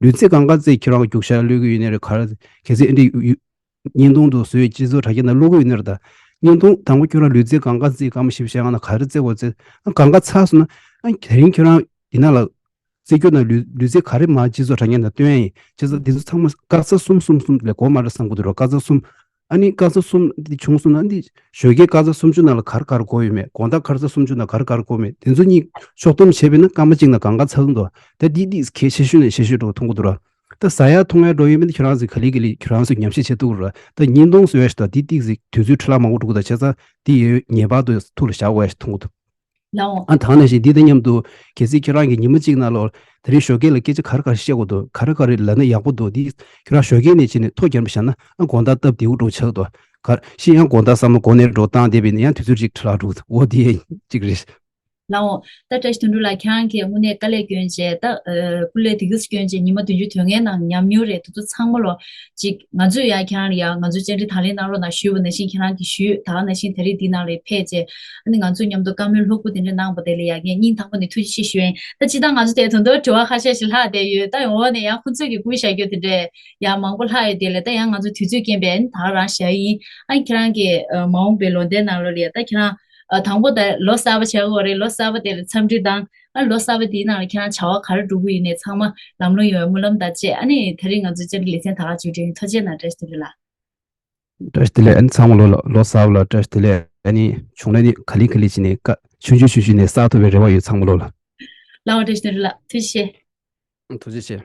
ལུས་རྩལ་གང་ག་རྩེ་ཁྱོད་རང་རྒྱུག་ཤར་གློད་གི་ཡོད་ནའི་རེད་ག་རེ་གལ་སྲིད་ཨེ་འདྲས་ཡོད། བརྙན་ཐུང་དུ་བཟོས་སྤྱི་ཚོགས་དྲ་རྒྱ་ནང་བླུག་གི་ཡོད་ནི་རེད་ད། བརྙན་ཐུང་དང་པོ་ཁྱོད་རང་ལུས་རྩལ་གང་ག་རྩེ་སྐར་མ་བཞི་བཅུ་ཞེ་ལྔ་ནང་ག་རེ་རྩེ་དགོས་རྩེ། ཨ་གང་ག་ཚར་སོང་ན། ཨ་དེ་རིང་ཁྱོད་རང་འདི་ནང་ལ་རྩེ་རྒྱུ་ན་ལུས་ལུས་རྩལ་ག་རེ་མ་སྤྱི་ཚོགས་དྲ་རྒྱ་ནང་སྟོན་ཡ་ཡིན། བྱས་ཙང་འདི་ཚོ་ཚང་མ་སྐར་ཆ་གསུམ་གསུམ་གསུམ་ལས་འགོར་མ་རེད་བསམ་གི་འདུག་རོ། སྐར་ཆ་གསུམ། ཨ་ནི་སྐར་ཆ་གསུམ་འདི་བྱུང་སོང་ན་འདི་ཞོགས་ཀའི་སྐར་ཆ་སུམ་ཅུ་ནང་ལ་ག་རེ་ག་རེ་དགོས་ཡོད་མེད། དགོང་དག་སྐར་ཆ་སུམ་ཅུ་ནང་ག་རེ་ག་རེ་དགོས་མེད། དེ་ཚོ་གཉིས་ཕྱོགས་བསྡོམས་བྱས་པས་ན་སྐར་མ་གཅིག་ནང་གང་ག་ཚར་གི་འདུག་ད་འདི་འདི་གལ་ཆེ་ཤོས་ནས་ཆེ་ཤོས་འགྲོ་མཐོང་གི་འདུག་རོ། ད་ཟ་ཡ་འཐུང་ཡ་འགྲོ་ཡོད་མེད་ཁྱོད་རང་ཚོས་ག་ལེ་ག་ལེ་ཁྱོད་རང་ཚོས་ཉམས་ཞིབ་བྱེད་ཐུབ་ར། ད་བརྙན་ཐུང་བཟོ་ཡ་ཞིག་དང་དེ་ཏིག་ཙི་དུས་ཚོད་འཕྲོ་བརླག་མང་པོ་འགྲོ་གི་ད་བྱས་ཙང་དེ་ཡོད་ངེས་པར་དུ་ཐུགས་ལ་བཞག་དགོས་ཡ་ཞིག་མཐོང་གི་འདུག་ལའོ། ཨ་དང་ནང་བཞིན་འདི་དང་མཉམ་དུ་གལ་སྲིད་ཁྱོད་རང་གིས་ཉི་མ་གཅིག་ནང་ལོགས་དེ་རིང་ཞོགས་ཀས་ལ་སྐད་ཆ་ག་རེ་ག་རེ་བཤད་དགོས་འདུག་ག་རེ་ག་རེ་ལབ་ན་ཡག་པོ་འདུག་འདི་ཁྱོད་རང་ཞོགས་ཀས་ནས་བྱས་ནས་ཐོ་རྒྱབ་བཞག་ན་ཨ་དགོང་དག་སྟབས་བདེ་པོ་འགྲོ་ཆགས་འདུག་ག་ཤི་ཡང་དགོང་དག་བསམ་བློ་འགོ་ནས་འགྲོ་བཏང་བསྡད་པ་ཡིན་ན་ཡང་དུས་ཚོད་ཅིག་འཕྲོ་བརླག་འགྲོ་འདུག་འོ་དེ་གཅིག་རེད། ལའོ། ད་བཀྲ་ཤིས་དོན་གྲུབ་ལགས་ཁྱེད་རང་གིས་དངོས་གནས་དཀའ་ལས་བསྐྱོན་བྱས་ད་ཨ་སྐུ་ལས་དེ་གིས་བསྐྱོན་བྱས་ཉི་མ་བདུན་ཅུ་དོན་ལྔའི་ནང་ཉམས་མྱོང་རེད་དེ་ཚོ་ཚང་མ་ལོ་ཅིག་ང་ཚོས་ཡང་ཁྱེད་རང་ལ་ཡང་ང་ཚོའི་བཅར་འདྲི་དང་ལེན་གནང་རོགས་གནང་ཞུས་པ་ནང་བཞིན་ཁྱེད་རང་གིས་ཞུས་ད་ག་ནང་བཞིན་དེ་རིང་འདི་ནང་ལ་ཕེབས་བྱས་ཨ་ནི་ང་ཚོ་མཉམ་དུ་བཀའ་མོལ་ལྷུག་པོ་དེ་འདྲ་གནང་བ་དེ་ལ་ཡང་ངས་སྙིང་ཐག་པ་ནས་ཐུགས་རྗེ་ཆེ་ཞུ་ཡིན། ད་སྤྱིར་བཏང་ང་ཚོ་དེ་དོན་དུ་དྲི་བ་ཁ་ཤས་ཤིག་ལྷག་བསྡད་ཡོད། ད་འོག་ནས་ཡང་ཁོ་ཚོས་ཀྱི་བསྐུར་བཞག་རྒྱུ་དེ་འདྲས་ཡང་མང་པོ་ལྷག་ཡོད་དེ་ལས་ད་ཡང་ང་ཚོ་དུས་ཚོད་རྐྱེན་པས་ཨ་ནི་ད་ག་རང་བཞག་ཡིན། ཨ་ནི་ཁྱེད་རང་གིས་ཨ་མ་འོངས་པའི་ལོ་ཟླའི་ནང་ལོགས་ལ་ཡང་ད་ཁྱེད་རང་། ཨ་དང་པོ་ད་ལོ་གསར་པ་བྱ་དགོས་རེད། ལོ་གསར་པ་དེ་ལ་འཚམས་འདྲི་དང་ཨ་ལོ་གསར་པ་དེའི་ནང་ལ་ཁྱེད་རང་བྱ་བ་ག་རེ་སྒྲུབ་ཀྱི་ཡིན་ནས་ཚང་མ་ལམ་ལྷོང་ཡོང་བའི་སྨོན་ལམ་དང་བཅས་ཨ་ནི་དེ་རིང་ང་ཚོའི་བཅར་འདྲི་ལེ་ཚན་ད་ག་མཇུག་སྒྲིལ་ཡིན། ཐུགས་རྗེ་གནང་བཀྲ་ཤིས་བདེ་ལེགས་ལ། བཀྲ་ཤིས་བདེ་ལེགས་ཨ་ནི་ཚང་མ་ལོ་ལ་ལོ་གསར་པ་ལ་བཀྲ་ཤིས་བདེ་ལེགས་ཨ་ནི་བྱུང་ན་ནི་ག་ལེ་ག་ལེ་བྱས་ནས་ཀ་ཆུང་ཆུང་ཆུང་ཆུང་ནས་གསར་ཐུབ་པའི་རེ་བ་ཡོད་ཚང་མ་ལོ་ལ། ལའོ་བཀྲ་ཤིས་བདེ་ལེགས་ལ་ཐུགས་རྗེ་ཆེ། ཐུགས་རྗེ་ཆེ།